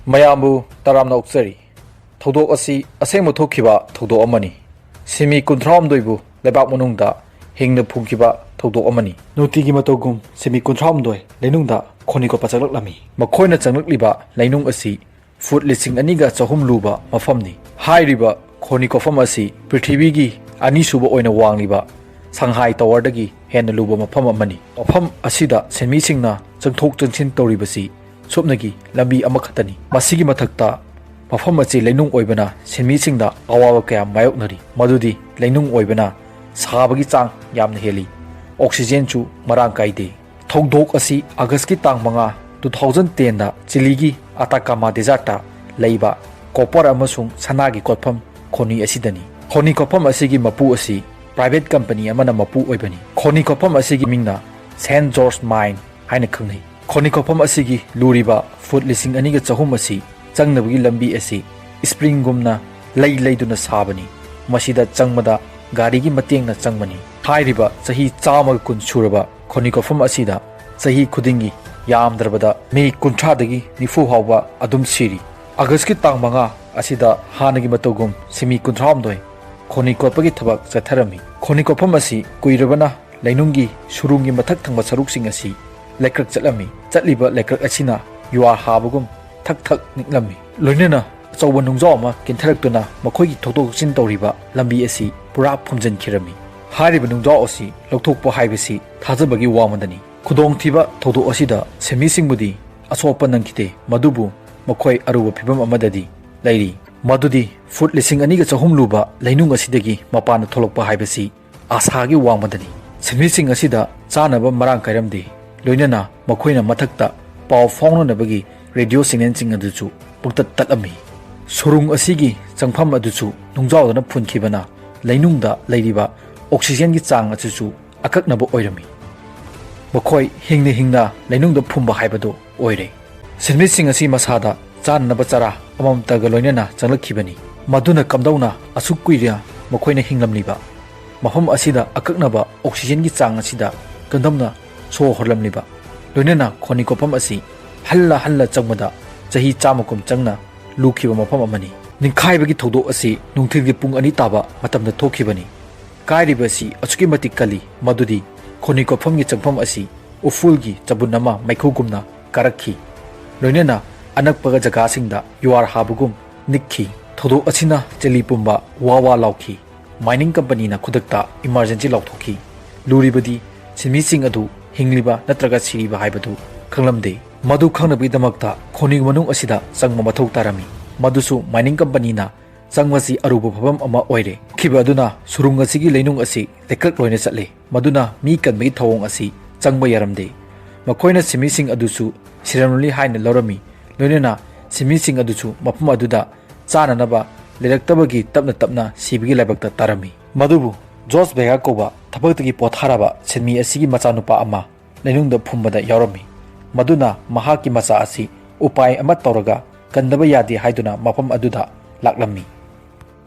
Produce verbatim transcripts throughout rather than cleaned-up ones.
ꯃꯌꯥꯝꯕꯨ ꯇꯔꯥꯝꯅ ꯑꯣꯛꯆꯔꯤ꯫ ꯊꯧꯗꯣꯛ ꯑꯁꯤ ꯑꯁꯦꯡꯕ ꯊꯣꯛꯈꯤꯕ ꯊꯧꯗꯣꯛ ꯑꯃꯅꯤ꯫ ꯁꯤꯟꯃꯤ ꯀꯨꯟꯊ꯭ꯔꯥꯍꯨꯝꯗꯣꯏꯕꯨ ꯂꯩꯕꯥꯛ ꯃꯅꯨꯡꯗ ꯍꯤꯡꯅ ꯐꯨꯝꯈꯤꯕ ꯊꯧꯗꯣꯛ ꯑꯃꯅꯤ꯫ ꯅꯨꯡꯇꯤꯒꯤ ꯃꯇꯧꯒꯨꯝ ꯁꯤꯟꯃꯤ ꯀꯨꯟꯊ꯭ꯔꯥꯍꯨꯝꯗꯣꯏ ꯂꯩꯅꯨꯡꯗ ꯈꯣꯅꯤ ꯀꯣꯠꯄ ꯆꯪꯂꯛꯂꯝꯃꯤ꯫ ꯃꯈꯣꯏꯅ ꯆꯪꯂꯛꯂꯤꯕ ꯂꯩꯅꯨꯡ ꯑꯁꯤ ꯐꯨꯠ ꯂꯤꯁꯤꯡ ꯑꯅꯤꯒ ꯆꯍꯨꯝ ꯂꯨꯕ ꯃꯐꯝꯅꯤ꯫ ꯍꯥꯏꯔꯤꯕ ꯈꯣꯅꯤ ꯀꯣꯠꯐꯝ ꯑꯁꯤ ꯄ꯭ꯔꯤꯊꯤꯕꯤꯒꯤ ꯑꯅꯤꯁꯨꯕ ꯑꯣꯏꯅ ꯋꯥꯡꯂꯤꯕ ꯁꯪꯍꯥꯏ ꯇꯋꯔꯗꯒꯤ ꯍꯦꯟꯅ ꯂꯨꯕ ꯃꯐꯝ ꯑꯃꯅꯤ꯫ ꯃꯐꯝ ꯑꯁꯤꯗ ꯁꯤꯟꯃꯤꯁꯤꯡꯅ ꯆꯪꯊꯣꯛ ꯆꯪꯁꯤꯟ ꯇꯧꯔꯤꯕꯁꯤ ꯁꯨꯞꯅꯒꯤ ꯂꯝꯕꯤ ꯑꯃꯈꯛꯇꯅꯤ꯫ ꯃꯁꯤꯒꯤ ꯃꯊꯛꯇ ꯃꯐꯝ ꯑꯁꯤ ꯂꯩꯅꯨꯡ ꯑꯣꯏꯕꯅ ꯁꯤꯟꯃꯤꯁꯤꯡꯗ ꯑꯋꯥꯕ ꯀꯌꯥ ꯃꯥꯌꯣꯛꯅꯔꯤ, ꯃꯗꯨꯗꯤ ꯂꯩꯅꯨꯡ ꯑꯣꯏꯕꯅ ꯁꯥꯕꯒꯤ ꯆꯥꯡ ꯌꯥꯝꯅ ꯍꯦꯜꯂꯤ, ꯑꯣꯛꯁꯤꯖꯦꯟꯁꯨ ꯃꯔꯥꯡ ꯀꯥꯏꯗꯦ꯫ ꯊꯧꯗꯣꯛ ꯑꯁꯤ ꯑꯥꯒꯁꯀꯤ ꯇꯥꯡ ꯃꯉꯥ, two thousand ten ꯗ ꯆꯤꯂꯤꯒꯤ ꯑꯇꯥꯀꯥꯃꯥ ꯗꯦꯖꯥꯔꯠꯇ ꯂꯩꯕ ꯀꯣꯄꯔ ꯑꯃꯁꯨꯡ ꯁꯅꯥꯒꯤ ꯀꯣꯠꯐꯝ ꯈꯣꯅꯤ ꯑꯁꯤꯗꯅꯤ꯫ ꯈꯣꯅꯤ ꯀꯣꯠꯐꯝ ꯑꯁꯤꯒꯤ ꯃꯄꯨ ꯑꯁꯤ ꯄ꯭ꯔꯥꯏꯚꯦꯠ ꯀꯝꯄꯅꯤ ꯑꯃꯅ ꯃꯄꯨ ꯑꯣꯏꯕꯅꯤ꯫ ꯈꯣꯅꯤ ꯀꯣꯠꯐꯝ ꯑꯁꯤꯒꯤ ꯃꯤꯡꯅ ꯁꯦꯟꯠ ꯖꯣꯔꯖ ꯃꯥꯏꯟ ꯍꯥꯏꯅ ꯈꯪꯅꯩ꯫ ꯈꯣꯅꯤ ꯀꯣꯠꯐꯝ ꯑꯁꯤꯒꯤ ꯂꯨꯔꯤꯕ ꯐꯨꯠ ꯂꯤꯁꯤꯡ ꯑꯅꯤꯒ ꯆꯍꯨꯝ ꯑꯁꯤ ꯆꯪꯅꯕꯒꯤ ꯂꯝꯕꯤ ꯑꯁꯤ ꯁ꯭ꯄ꯭ꯔꯤꯡꯒꯨꯝꯅ ꯂꯩ ꯂꯩꯗꯨꯅ ꯁꯥꯕꯅꯤ꯫ ꯃꯁꯤꯗ ꯆꯪꯕꯗ ꯒꯥꯔꯤꯒꯤ ꯃꯇꯦꯡꯅ ꯆꯪꯕꯅꯤ꯫ ꯍꯥꯏꯔꯤꯕ ꯆꯍꯤ ꯆꯥꯝꯃꯒ ꯀꯨꯟ ꯁꯨꯔꯕ ꯈꯣꯅꯤ ꯀꯣꯠꯐꯝ ꯑꯁꯤꯗ ꯆꯍꯤ ꯈꯨꯗꯤꯡꯒꯤ ꯌꯥꯝꯗ꯭ꯔꯕꯗ ꯃꯤ ꯀꯨꯟꯊ꯭ꯔꯥꯗꯒꯤ ꯅꯤꯐꯨ ꯐꯥꯎꯕ ꯑꯗꯨꯝ ꯁꯤꯔꯤ꯫ ꯑꯥꯒꯁꯀꯤ ꯇꯥꯡ ꯃꯉꯥ ꯑꯁꯤꯗ ꯍꯥꯟꯅꯒꯤ ꯃꯇꯧꯒꯨꯝ ꯁꯤꯟꯃꯤ ꯀꯨꯟꯊ꯭ꯔꯥꯍꯨꯝꯗꯣꯏ ꯈꯣꯅꯤ ꯀꯣꯠꯄꯒꯤ ꯊꯕꯛ ꯆꯠꯊꯔꯝꯃꯤ꯫ ꯈꯣꯅꯤ ꯀꯣꯠꯐꯝ ꯑꯁꯤ ꯀꯨꯏꯔꯕꯅ ꯂꯩꯅꯨꯡꯒꯤ ꯁꯨꯔꯨꯡꯒꯤ ꯃꯊꯛ ꯊꯪꯕ ꯁꯔꯨꯛꯁꯤꯡ ꯑꯁꯤ ꯂꯩꯀ꯭ꯔꯛ ꯆꯠꯂꯝꯃꯤ꯫ ꯆꯠꯂꯤꯕ ꯂꯩꯀ꯭ꯔꯛ ꯑꯁꯤꯅ ꯌꯨꯍꯥꯔ ꯍꯥꯕꯒꯨꯝ ꯊꯛ ꯊꯛ ꯅꯤꯛꯂꯝꯃꯤ꯫ ꯂꯣꯏꯅꯅ ꯑꯆꯧꯕ ꯅꯨꯡꯖꯥꯎ ꯑꯃ ꯀꯤꯟꯊꯔꯛꯇꯨꯅ ꯃꯈꯣꯏꯒꯤ ꯊꯧꯗꯣꯛ ꯊꯧꯖꯤꯟ ꯇꯧꯔꯤꯕ ꯂꯝꯕꯤ ꯑꯁꯤ ꯄꯨꯔꯥ ꯐꯨꯝꯖꯤꯟꯈꯤꯔꯝꯃꯤ꯫ ꯍꯥꯏꯔꯤꯕ ꯅꯨꯡꯖꯥꯎ ꯑꯁꯤ ꯂꯧꯊꯣꯛꯄ ꯍꯥꯏꯕꯁꯤ ꯊꯥꯖꯕꯒꯤ ꯋꯥꯃꯗꯅꯤ꯫ ꯈꯨꯗꯣꯡꯊꯤꯕ ꯊꯧꯗꯣꯛ ꯑꯁꯤꯗ ꯁꯤꯟꯃꯤꯁꯤꯡꯕꯨꯗꯤ ꯑꯁꯣꯛꯄ ꯅꯪꯈꯤꯗꯦ, ꯃꯗꯨꯕꯨ ꯃꯈꯣꯏ ꯑꯔꯨꯕ ꯐꯤꯚꯝ ꯑꯃꯗꯗꯤ ꯂꯩꯔꯤ, ꯃꯗꯨꯗꯤ ꯐꯨꯠ ꯂꯤꯁꯤꯡ ꯑꯅꯤꯒ ꯆꯍꯨꯝ ꯂꯨꯕ ꯂꯩꯅꯨꯡ ꯑꯁꯤꯗꯒꯤ ꯃꯄꯥꯟꯗ ꯊꯣꯛꯂꯛꯄ ꯍꯥꯏꯕꯁꯤ ꯑꯥꯁꯥꯒꯤ ꯋꯥꯡꯃꯗꯅꯤ꯫ ꯁꯤꯟꯃꯤꯁꯤꯡ ꯑꯁꯤꯗ ꯆꯥꯅꯕ ꯃꯔꯥꯡ ꯀꯥꯏꯔꯝꯗꯦ, ꯂꯣꯏꯅꯅ ꯃꯈꯣꯏꯅ ꯃꯊꯛꯇ ꯄꯥꯎ ꯐꯥꯎꯅꯅꯕꯒꯤ ꯔꯦꯗꯤꯑꯣ ꯁꯤꯒꯅꯦꯜꯁꯤꯡ ꯑꯗꯨꯁꯨ ꯄꯨꯡꯇꯠ ꯇꯠꯂꯝꯃꯤ꯫ ꯁꯨꯔꯨꯡ ꯑꯁꯤꯒꯤ ꯆꯪꯐꯝ ꯑꯗꯨꯁꯨ ꯅꯨꯡꯖꯥꯎꯗꯨꯅ ꯐꯨꯟꯈꯤꯕꯅ ꯂꯩꯅꯨꯡꯗ ꯂꯩꯔꯤꯕ ꯑꯣꯛꯁꯤꯖꯦꯟꯒꯤ ꯆꯥꯡ ꯑꯁꯤꯁꯨ ꯑꯀꯛꯅꯕ ꯑꯣꯏꯔꯝꯃꯤ꯫ ꯃꯈꯣꯏ ꯍꯤꯡꯅ ꯍꯤꯡꯅ ꯂꯩꯅꯨꯡꯗ ꯐꯨꯝꯕ ꯍꯥꯏꯕꯗꯨ ꯑꯣꯏꯔꯦ꯫ ꯁꯤꯟꯃꯤꯁꯤꯡ ꯑꯁꯤ ꯃꯁꯥꯗ ꯆꯥꯅꯅꯕ ꯆꯔꯥ ꯑꯃꯃꯝꯇꯒ ꯂꯣꯏꯅꯅ ꯆꯪꯂꯛꯈꯤꯕꯅꯤ꯫ ꯃꯗꯨꯅ ꯀꯝꯗꯧꯅ ꯑꯁꯨꯛ ꯀꯨꯏꯅ ꯃꯈꯣꯏꯅ ꯍꯤꯡꯂꯝꯂꯤꯕ? ꯃꯐꯝ ꯑꯁꯤꯗ ꯑꯀꯛꯅꯕ ꯑꯣꯛꯁꯤꯖꯦꯟꯒꯤ ꯆꯥꯡ ꯑꯁꯤꯗ ꯀꯝꯗꯧꯅ ꯁꯣꯔ ꯍꯣꯜꯂꯝꯂꯤꯕ? ꯂꯣꯏꯅꯅ ꯈꯣꯅꯤ ꯀꯣꯠꯐꯝ ꯑꯁꯤ ꯍꯜꯂ ꯍꯜꯂ ꯆꯪꯕꯗ ꯆꯍꯤ ꯆꯥꯝꯃ ꯀꯨꯝ ꯆꯪꯅ ꯂꯨꯈꯤꯕ ꯃꯐꯝ ꯑꯃꯅꯤ꯫ ꯅꯤꯡꯈꯥꯏꯕꯒꯤ ꯊꯧꯗꯣꯛ ꯑꯁꯤ ꯅꯨꯡꯊꯤꯜꯒꯤ ꯄꯨꯡ ꯑꯅꯤ ꯇꯥꯕ ꯃꯇꯝꯗ ꯊꯣꯛꯈꯤꯕꯅꯤ꯫ ꯀꯥꯏꯔꯤꯕ ꯑꯁꯤ ꯑꯁꯨꯛꯀꯤ ꯃꯇꯤꯛ ꯀꯜꯂꯤ, ꯃꯗꯨꯗꯤ ꯈꯣꯅꯤ ꯀꯣꯠꯐꯝꯒꯤ ꯆꯪꯐꯝ ꯑꯁꯤ ꯎꯐꯨꯜꯒꯤ ꯆꯕꯨꯟ ꯑꯃ ꯃꯩꯈꯨꯒꯨꯝꯅ ꯀꯥꯔꯛꯈꯤ, ꯂꯣꯏꯅꯅ ꯑꯅꯛꯄ ꯖꯒꯥꯁꯤꯡꯗ ꯌꯨꯍꯥꯔ ꯍꯥꯕꯒꯨꯝ ꯅꯤꯛꯈꯤ꯫ ꯊꯧꯗꯣꯛ ꯑꯁꯤꯅ ꯖꯤꯂꯤ ꯄꯨꯝꯕ ꯋꯥ ꯋꯥ ꯂꯥꯎꯈꯤ꯫ ꯃꯥꯏꯅꯤꯡ ꯀꯝꯄꯅꯤꯅ ꯈꯨꯗꯛꯇ ꯏꯃꯔꯖꯦꯟꯁꯤ ꯂꯥꯎꯊꯣꯛꯈꯤ꯫ ꯂꯨꯔꯤꯕꯗꯤ ꯁꯤꯟꯃꯤꯁꯤꯡ ꯑꯗꯨ ꯍꯤꯡꯂꯤꯕ ꯅꯠꯇ꯭ꯔꯒ ꯁꯤꯔꯤꯕ ꯍꯥꯏꯕꯗꯨ ꯈꯪꯂꯝꯗꯦ꯫ ꯃꯗꯨ ꯈꯪꯅꯕꯒꯤꯗꯃꯛꯇ ꯈꯣꯅꯤ ꯃꯅꯨꯡ ꯑꯁꯤꯗ ꯆꯪꯕ ꯃꯊꯧ ꯇꯥꯔꯝꯃꯤ꯫ ꯃꯗꯨꯁꯨ ꯃꯥꯏꯅꯤꯡ ꯀꯝꯄꯅꯤꯅ ꯆꯪꯕꯁꯤ ꯑꯔꯨꯕ ꯐꯤꯚꯝ ꯑꯃ ꯑꯣꯏꯔꯦ꯫ ꯈꯤꯕ ꯑꯗꯨꯅ ꯁꯨꯔꯨꯡ ꯑꯁꯤꯒꯤ ꯂꯩꯅꯨꯡ ꯑꯁꯤ ꯂꯩꯀ꯭ꯔꯛ ꯂꯣꯏꯅ ꯆꯠꯂꯦ꯫ ꯃꯗꯨꯅ ꯃꯤ ꯀꯟꯕꯒꯤ ꯊꯧꯑꯣꯡ ꯑꯁꯤ ꯆꯪꯕ ꯌꯥꯔꯝꯗꯦ꯫ ꯃꯈꯣꯏꯅ ꯁꯤꯟꯃꯤꯁꯤꯡ ꯑꯗꯨꯁꯨ ꯁꯤꯔꯝꯂꯤ ꯍꯥꯏꯅ ꯂꯧꯔꯝꯃꯤ, ꯂꯣꯏꯅꯅ ꯁꯤꯟꯃꯤꯁꯤꯡ ꯑꯗꯨꯁꯨ ꯃꯐꯝ ꯑꯗꯨꯗ ꯆꯥꯅꯅꯕ ꯂꯩꯔꯛꯇꯕꯒꯤ ꯇꯞꯅ ꯇꯞꯅ ꯁꯤꯕꯒꯤ ꯂꯥꯏꯕꯛꯇ ꯇꯥꯔꯝꯃꯤ꯫ ꯃꯗꯨꯕꯨ ꯖꯣꯁ ꯚꯦꯒꯥ ꯀꯧꯕ ꯊꯕꯛꯇꯒꯤ ꯄꯣꯊꯥꯔꯕ ꯁꯤꯟꯃꯤ ꯑꯁꯤꯒꯤ ꯃꯆꯥꯅꯨꯄꯥ ꯑꯃ ꯂꯩꯅꯨꯡꯗ ꯐꯨꯝꯕꯗ ꯌꯥꯎꯔꯝꯃꯤ꯫ ꯃꯗꯨꯅ ꯃꯍꯥꯛꯀꯤ ꯃꯆꯥ ꯑꯁꯤ ꯎꯄꯥꯏ ꯑꯃ ꯇꯧꯔꯒ ꯀꯟꯗꯕ ꯌꯥꯗꯦ ꯍꯥꯏꯗꯨꯅ ꯃꯐꯝ ꯑꯗꯨꯗ ꯂꯥꯛꯂꯝꯃꯤ꯫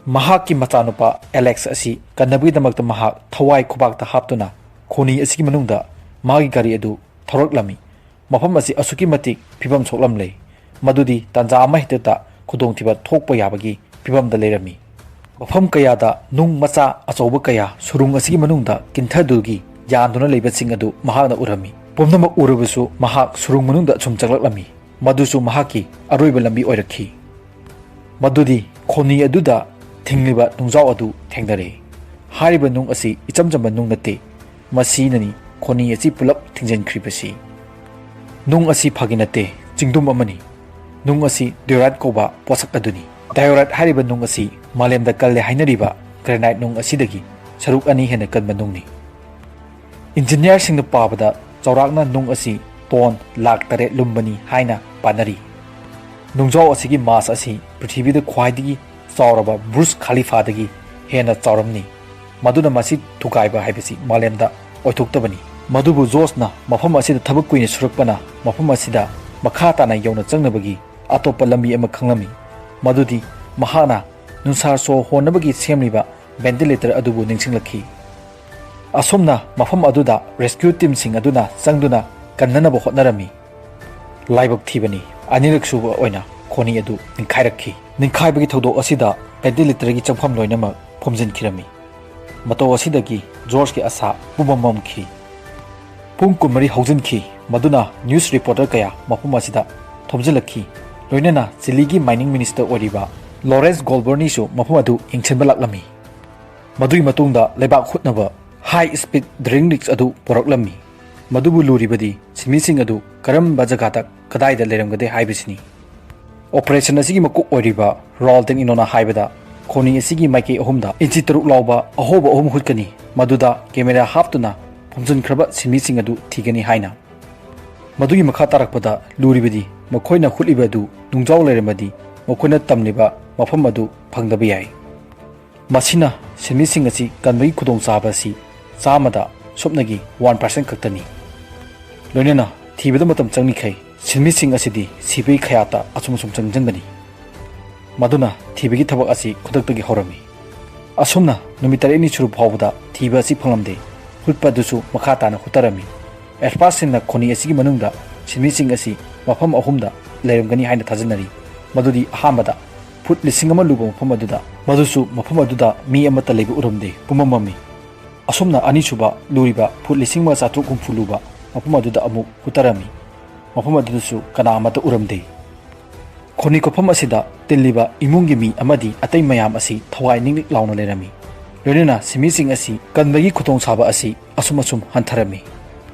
ꯃꯍꯥꯛꯀꯤ ꯃꯆꯥꯅꯨꯄꯥ ꯑꯦꯂꯦꯛꯁ ꯑꯁꯤ ꯀꯟꯅꯕꯒꯤꯗꯃꯛꯇ ꯃꯍꯥꯛ ꯊꯋꯥꯏ ꯈꯨꯕꯥꯛꯇ ꯍꯥꯞꯇꯨꯅ ꯈꯣꯅꯤ ꯑꯁꯤꯒꯤ ꯃꯅꯨꯡꯗ ꯃꯥꯒꯤ ꯒꯥꯔꯤ ꯑꯗꯨ ꯊꯧꯔꯛꯂꯝꯃꯤ꯫ ꯃꯐꯝ ꯑꯁꯤ ꯑꯁꯨꯛꯀꯤ ꯃꯇꯤꯛ ꯐꯤꯕꯝ ꯁꯣꯛꯂꯝꯂꯦ, ꯃꯗꯨꯗꯤ ꯇꯥꯟꯖꯥ ꯑꯃꯍꯦꯛꯇꯗ ꯈꯨꯗꯣꯡꯊꯤꯕ ꯊꯣꯛꯄ ꯌꯥꯕꯒꯤ ꯐꯤꯕꯝꯗ ꯂꯩꯔꯝꯃꯤ꯫ ꯃꯐꯝ ꯀꯌꯥꯗ ꯅꯨꯡ ꯃꯆꯥ ꯑꯆꯧꯕ ꯀꯌꯥ ꯁꯨꯔꯨꯡ ꯑꯁꯤꯒꯤ ꯃꯅꯨꯡꯗ ꯀꯤꯟꯊꯗꯨꯒꯤ ꯌꯥꯟꯗꯨꯅ ꯂꯩꯕꯁꯤꯡ ꯑꯗꯨ ꯃꯍꯥꯛꯅ ꯎꯔꯝꯃꯤ꯫ ꯄꯨꯝꯅꯃꯛ ꯎꯔꯕꯁꯨ ꯃꯍꯥꯛ ꯁꯨꯔꯨꯡ ꯃꯅꯨꯡꯗ ꯑꯁꯨꯝ ꯆꯪꯂꯛꯂꯝꯃꯤ꯫ ꯃꯗꯨꯁꯨ ꯃꯍꯥꯛꯀꯤ ꯑꯔꯣꯏꯕ ꯂꯝꯕꯤ ꯑꯣꯏꯔꯛꯈꯤ꯫ ꯃꯗꯨꯗꯤ ꯈꯣꯅꯤ ꯑꯗꯨꯗ ꯊꯤꯡꯂꯤꯕ ꯅꯨꯡꯖꯥꯎ ꯑꯗꯨ ꯊꯦꯡꯅꯔꯦ꯫ ꯍꯥꯏꯔꯤꯕ ꯅꯨꯡ ꯑꯁꯤ ꯏꯆꯝ ꯆꯝꯕ ꯅꯨꯡ ꯅꯠꯇꯦ, ꯃꯁꯤꯅꯅꯤ ꯈꯣꯅꯤ ꯑꯁꯤ ꯄꯨꯂꯞ ꯊꯤꯡꯖꯤꯟꯈ꯭ꯔꯤꯕꯁꯤ꯫ ꯅꯨꯡ ꯑꯁꯤ ꯐꯥꯒꯤ ꯅꯠꯇꯦ, ꯆꯤꯡꯗꯨꯝ ꯑꯃꯅꯤ꯫ ꯅꯨꯡ ꯑꯁꯤ ꯗꯥꯏꯑꯣꯔꯥꯏꯠ ꯀꯧꯕ ꯄꯣꯠꯁꯛ ꯑꯗꯨꯅꯤ꯫ ꯗꯥꯏꯑꯣꯔꯥꯏꯠ ꯍꯥꯏꯔꯤꯕ ꯅꯨꯡ ꯑꯁꯤ ꯃꯥꯂꯦꯝꯗ ꯀꯜꯂꯦ ꯍꯥꯏꯅꯔꯤꯕ ꯒ꯭ꯔꯦꯅꯥꯏꯠ ꯅꯨꯡ ꯑꯁꯤꯗꯒꯤ ꯁꯔꯨꯛ ꯑꯅꯤ ꯍꯦꯟꯅ ꯀꯟꯕ ꯅꯨꯡꯅꯤ꯫ ꯏꯟꯖꯤꯅꯤꯌꯥꯔꯁꯤꯡꯅ ꯄꯥꯕꯗ ꯆꯥꯎꯔꯥꯛꯅ ꯅꯨꯡ ꯑꯁꯤ ꯇꯣꯟ ꯂꯥꯈ ꯇꯔꯦꯠ ꯂꯨꯝꯕꯅꯤ ꯍꯥꯏꯅ ꯄꯥꯅꯔꯤ꯫ ꯅꯨꯡꯖꯥꯎ ꯑꯁꯤꯒꯤ ꯃꯥꯁ ꯑꯁꯤ ꯄ꯭ꯔꯤꯊꯤꯕꯤꯗ ꯈ꯭ꯋꯥꯏꯗꯒꯤ ꯆꯥꯎꯔꯕ ꯕꯨꯔꯖ ꯈꯥꯂꯤꯐꯥꯗꯒꯤ ꯍꯦꯟꯅ ꯆꯥꯎꯔꯝꯅꯤ꯫ ꯃꯗꯨꯅ ꯃꯁꯤ ꯊꯨꯒꯥꯏꯕ ꯍꯥꯏꯕꯁꯤ ꯃꯥꯂꯦꯝꯗ ꯑꯣꯏꯊꯣꯛꯇꯕꯅꯤ꯫ ꯃꯗꯨꯕꯨ ꯖꯣꯁꯅ ꯃꯐꯝ ꯑꯁꯤꯗ ꯊꯕꯛ ꯀꯨꯏꯅ ꯁꯨꯔꯛꯄꯅ ꯃꯐꯝ ꯑꯁꯤꯗ ꯃꯈꯥ ꯇꯥꯅ ꯌꯧꯅ ꯆꯪꯅꯕꯒꯤ ꯑꯇꯣꯞꯄ ꯂꯝꯕꯤ ꯑꯃ ꯈꯪꯂꯝꯃꯤ, ꯃꯗꯨꯗꯤ ꯃꯍꯥꯛꯅ ꯅꯨꯡꯁꯥ ꯁꯣꯔ ꯍꯣꯟꯅꯕꯒꯤ ꯁꯦꯝꯂꯤꯕ ꯚꯦꯟꯇꯤꯂꯦꯇꯔ ꯑꯗꯨꯕꯨ ꯅꯤꯡꯁꯤꯡꯂꯛꯈꯤ꯫ ꯑꯁꯨꯝꯅ ꯃꯐꯝ ꯑꯗꯨꯗ ꯔꯦꯁꯀ꯭ꯌꯨ ꯇꯤꯝꯁꯤꯡ ꯑꯗꯨꯅ ꯆꯪꯗꯨꯅ ꯀꯟꯅꯅꯕ ꯍꯣꯠꯅꯔꯝꯃꯤ꯫ ꯂꯥꯏꯕꯛ ꯊꯤꯕꯅꯤ, ꯑꯅꯤꯔꯛ ꯁꯨꯕ ꯑꯣꯏꯅ ꯈꯣꯅꯤ ꯑꯗꯨ ꯅꯤꯡꯈꯥꯏꯔꯛꯈꯤ꯫ ꯅꯤꯡꯈꯥꯏꯕꯒꯤ ꯊꯧꯗꯣꯛ ꯑꯁꯤꯗ ventilatorꯒꯤ ꯆꯪꯐꯝ ꯂꯣꯏꯅꯃꯛ ꯐꯨꯝꯖꯤꯟꯈꯤꯔꯝꯃꯤ꯫ ꯃꯇꯧ ꯑꯁꯤꯗꯒꯤ ꯖꯣꯔꯖꯀꯤ ꯑꯁꯥ ꯄꯨꯝꯃꯝ ꯃꯝꯈꯤ꯫ ꯄꯨꯡ ꯀꯨꯟꯃꯔꯤ ꯍꯧꯖꯤꯟꯈꯤ, ꯃꯗꯨꯅ news reporter ꯀꯌꯥ ꯃꯐꯝ ꯑꯁꯤꯗ ꯊꯣꯝꯖꯤꯜꯂꯛꯈꯤ꯫ ꯂꯣꯏꯅꯅ ꯆꯤꯂꯤꯒꯤ mining minister ꯑꯣꯏꯔꯤꯕ ꯂꯣꯔꯦꯟꯁ ꯒꯣꯜꯕꯔꯅꯤꯁꯨ ꯃꯐꯝ ꯑꯗꯨ ꯌꯦꯡꯁꯤꯟꯕ ꯂꯥꯛꯂꯝꯃꯤ꯫ ꯃꯗꯨꯒꯤ ꯃꯇꯨꯡꯗ ꯂꯩꯕꯥꯛ ꯍꯨꯠꯅꯕ high speed drilling rigs ꯑꯗꯨ ꯄꯨꯔꯛꯂꯝꯃꯤ꯫ ꯃꯗꯨꯕꯨ ꯂꯨꯔꯤꯕꯗꯤ ꯁꯤꯟꯃꯤꯁꯤꯡ ꯑꯗꯨ ꯀꯔꯝꯕ ꯖꯒꯥꯗ ꯀꯗꯥꯏꯗ ꯂꯩꯔꯝꯒꯗꯦ ꯍꯥꯏꯕꯁꯤꯅꯤ꯫ Operation ꯑꯁꯤꯒꯤ ꯃꯀꯣꯛ ꯑꯣꯏꯔꯤꯕ ꯔꯥꯎꯜ ꯗꯦꯡ ꯏꯅꯣꯅ ꯍꯥꯏꯕꯗ, ꯈꯣꯅꯤ ꯑꯁꯤꯒꯤ ꯃꯥꯏꯀꯩ ꯑꯍꯨꯝꯗ ꯏꯟꯆꯤ ꯇꯔꯨꯛ ꯂꯥꯎꯕ ꯑꯍꯣꯕ ꯑꯍꯨꯝ ꯍꯨꯠꯀꯅꯤ, ꯃꯗꯨꯗ camera ꯍꯥꯞꯇꯨꯅ ꯐꯨꯝꯖꯤꯟꯈ꯭ꯔꯕ ꯁꯤꯟꯃꯤꯁꯤꯡ ꯑꯗꯨ ꯊꯤꯒꯅꯤ ꯍꯥꯏꯅ꯫ ꯃꯗꯨꯒꯤ ꯃꯈꯥ ꯇꯥꯔꯛꯄꯗ ꯂꯨꯔꯤꯕꯗꯤ ꯃꯈꯣꯏꯅ ꯍꯨꯠꯂꯤꯕ ꯑꯗꯨ ꯅꯨꯡꯖꯥꯎ ꯂꯩꯔꯝꯃꯗꯤ ꯃꯈꯣꯏꯅ ꯇꯝꯂꯤꯕ ꯃꯐꯝ ꯑꯗꯨ ꯐꯪꯗꯕ ꯌꯥꯏ꯫ ꯃꯁꯤꯅ ꯁꯤꯟꯃꯤꯁꯤꯡ ꯑꯁꯤ ꯀꯟꯕꯒꯤ ꯈꯨꯗꯣꯡꯆꯥꯕ ꯑꯁꯤ ꯆꯥꯝꯃꯗ ꯁꯨꯞꯅꯒꯤ one percent ꯈꯛꯇꯅꯤ꯫ ꯂꯣꯏꯅꯅ ꯊꯤꯕꯗ ꯃꯇꯝ ꯆꯪꯂꯤꯈꯩ ꯁꯤꯟꯃꯤꯁꯤꯡ ꯑꯁꯤꯗꯤ ꯁꯤꯕꯒꯤ ꯈꯌꯥꯠꯇ ꯑꯁꯨꯝ ꯑꯁꯨꯝ ꯆꯪꯁꯤꯟꯕꯅꯤ꯫ ꯃꯗꯨꯅ ꯊꯤꯕꯒꯤ ꯊꯕꯛ ꯑꯁꯤ ꯈꯨꯗꯛꯇꯒꯤ ꯍꯧꯔꯝꯃꯤ꯫ ꯑꯁꯨꯝꯅ ꯅꯨꯃꯤꯠ ꯇꯔꯦꯠꯅꯤ ꯁꯨꯔꯕ ꯐꯥꯎꯕꯗ ꯊꯤꯕ ꯑꯁꯤ ꯐꯪꯂꯝꯗꯦ꯫ ꯍꯨꯠꯄ ꯑꯗꯨꯁꯨ ꯃꯈꯥ ꯇꯥꯅ ꯍꯨꯠꯊꯔꯝꯃꯤ꯫ ꯑꯦꯛꯁꯄꯥꯔꯠꯁꯤꯡꯅ ꯈꯣꯅꯤ ꯑꯁꯤꯒꯤ ꯃꯅꯨꯡꯗ ꯁꯤꯟꯃꯤꯁꯤꯡ ꯑꯁꯤ ꯃꯐꯝ ꯑꯍꯨꯝꯗ ꯂꯩꯔꯝꯒꯅꯤ ꯍꯥꯏꯅ ꯊꯥꯖꯅꯔꯤ꯫ ꯃꯗꯨꯗꯤ ꯑꯍꯥꯟꯕꯗ, ꯐꯨꯠ ꯂꯤꯁꯤꯡ ꯑꯃ ꯂꯨꯕ ꯃꯐꯝ ꯑꯗꯨꯗ, ꯃꯗꯨꯁꯨ ꯃꯐꯝ ꯑꯗꯨꯗ ꯃꯤ ꯑꯃꯠꯇ ꯂꯩꯕ ꯎꯔꯝꯗꯦ, ꯄꯨꯝꯃꯝ ꯃꯝꯃꯤ꯫ ꯑꯁꯨꯝꯅ ꯑꯅꯤꯁꯨꯕ ꯂꯨꯔꯤꯕ ꯐꯨꯠ ꯂꯤꯁꯤꯡ ꯑꯃ ꯆꯥꯇ꯭ꯔꯨꯛ ꯍꯨꯝꯐꯨ ꯂꯨꯕ ꯃꯐꯝ ꯑꯗꯨꯗ ꯑꯃꯨꯛ ꯍꯨꯠꯊꯔꯝꯃꯤ꯫ ꯃꯐꯝ ꯑꯗꯨꯗꯁꯨ ꯀꯅꯥ ꯑꯃꯠꯇ ꯎꯔꯝꯗꯦ꯫ ꯈꯣꯅꯤ ꯀꯣꯐꯝ ꯑꯁꯤꯗ ꯇꯤꯜꯂꯤꯕ ꯏꯃꯨꯡꯒꯤ ꯃꯤ ꯑꯃꯗꯤ ꯑꯇꯩ ꯃꯌꯥꯝ ꯑꯁꯤ ꯊꯋꯥꯏ ꯅꯤꯛ ꯅꯤꯛ ꯂꯥꯎꯅ ꯂꯩꯔꯝꯃꯤ꯫ ꯂꯣꯏꯅꯅ ꯁꯤꯟꯃꯤꯁꯤꯡ ꯑꯁꯤ ꯀꯟꯕꯒꯤ ꯈꯨꯗꯣꯡꯆꯥꯕ ꯑꯁꯤ ꯑꯁꯨꯝ ꯑꯁꯨꯝ ꯍꯟꯊꯔꯝꯃꯤ꯫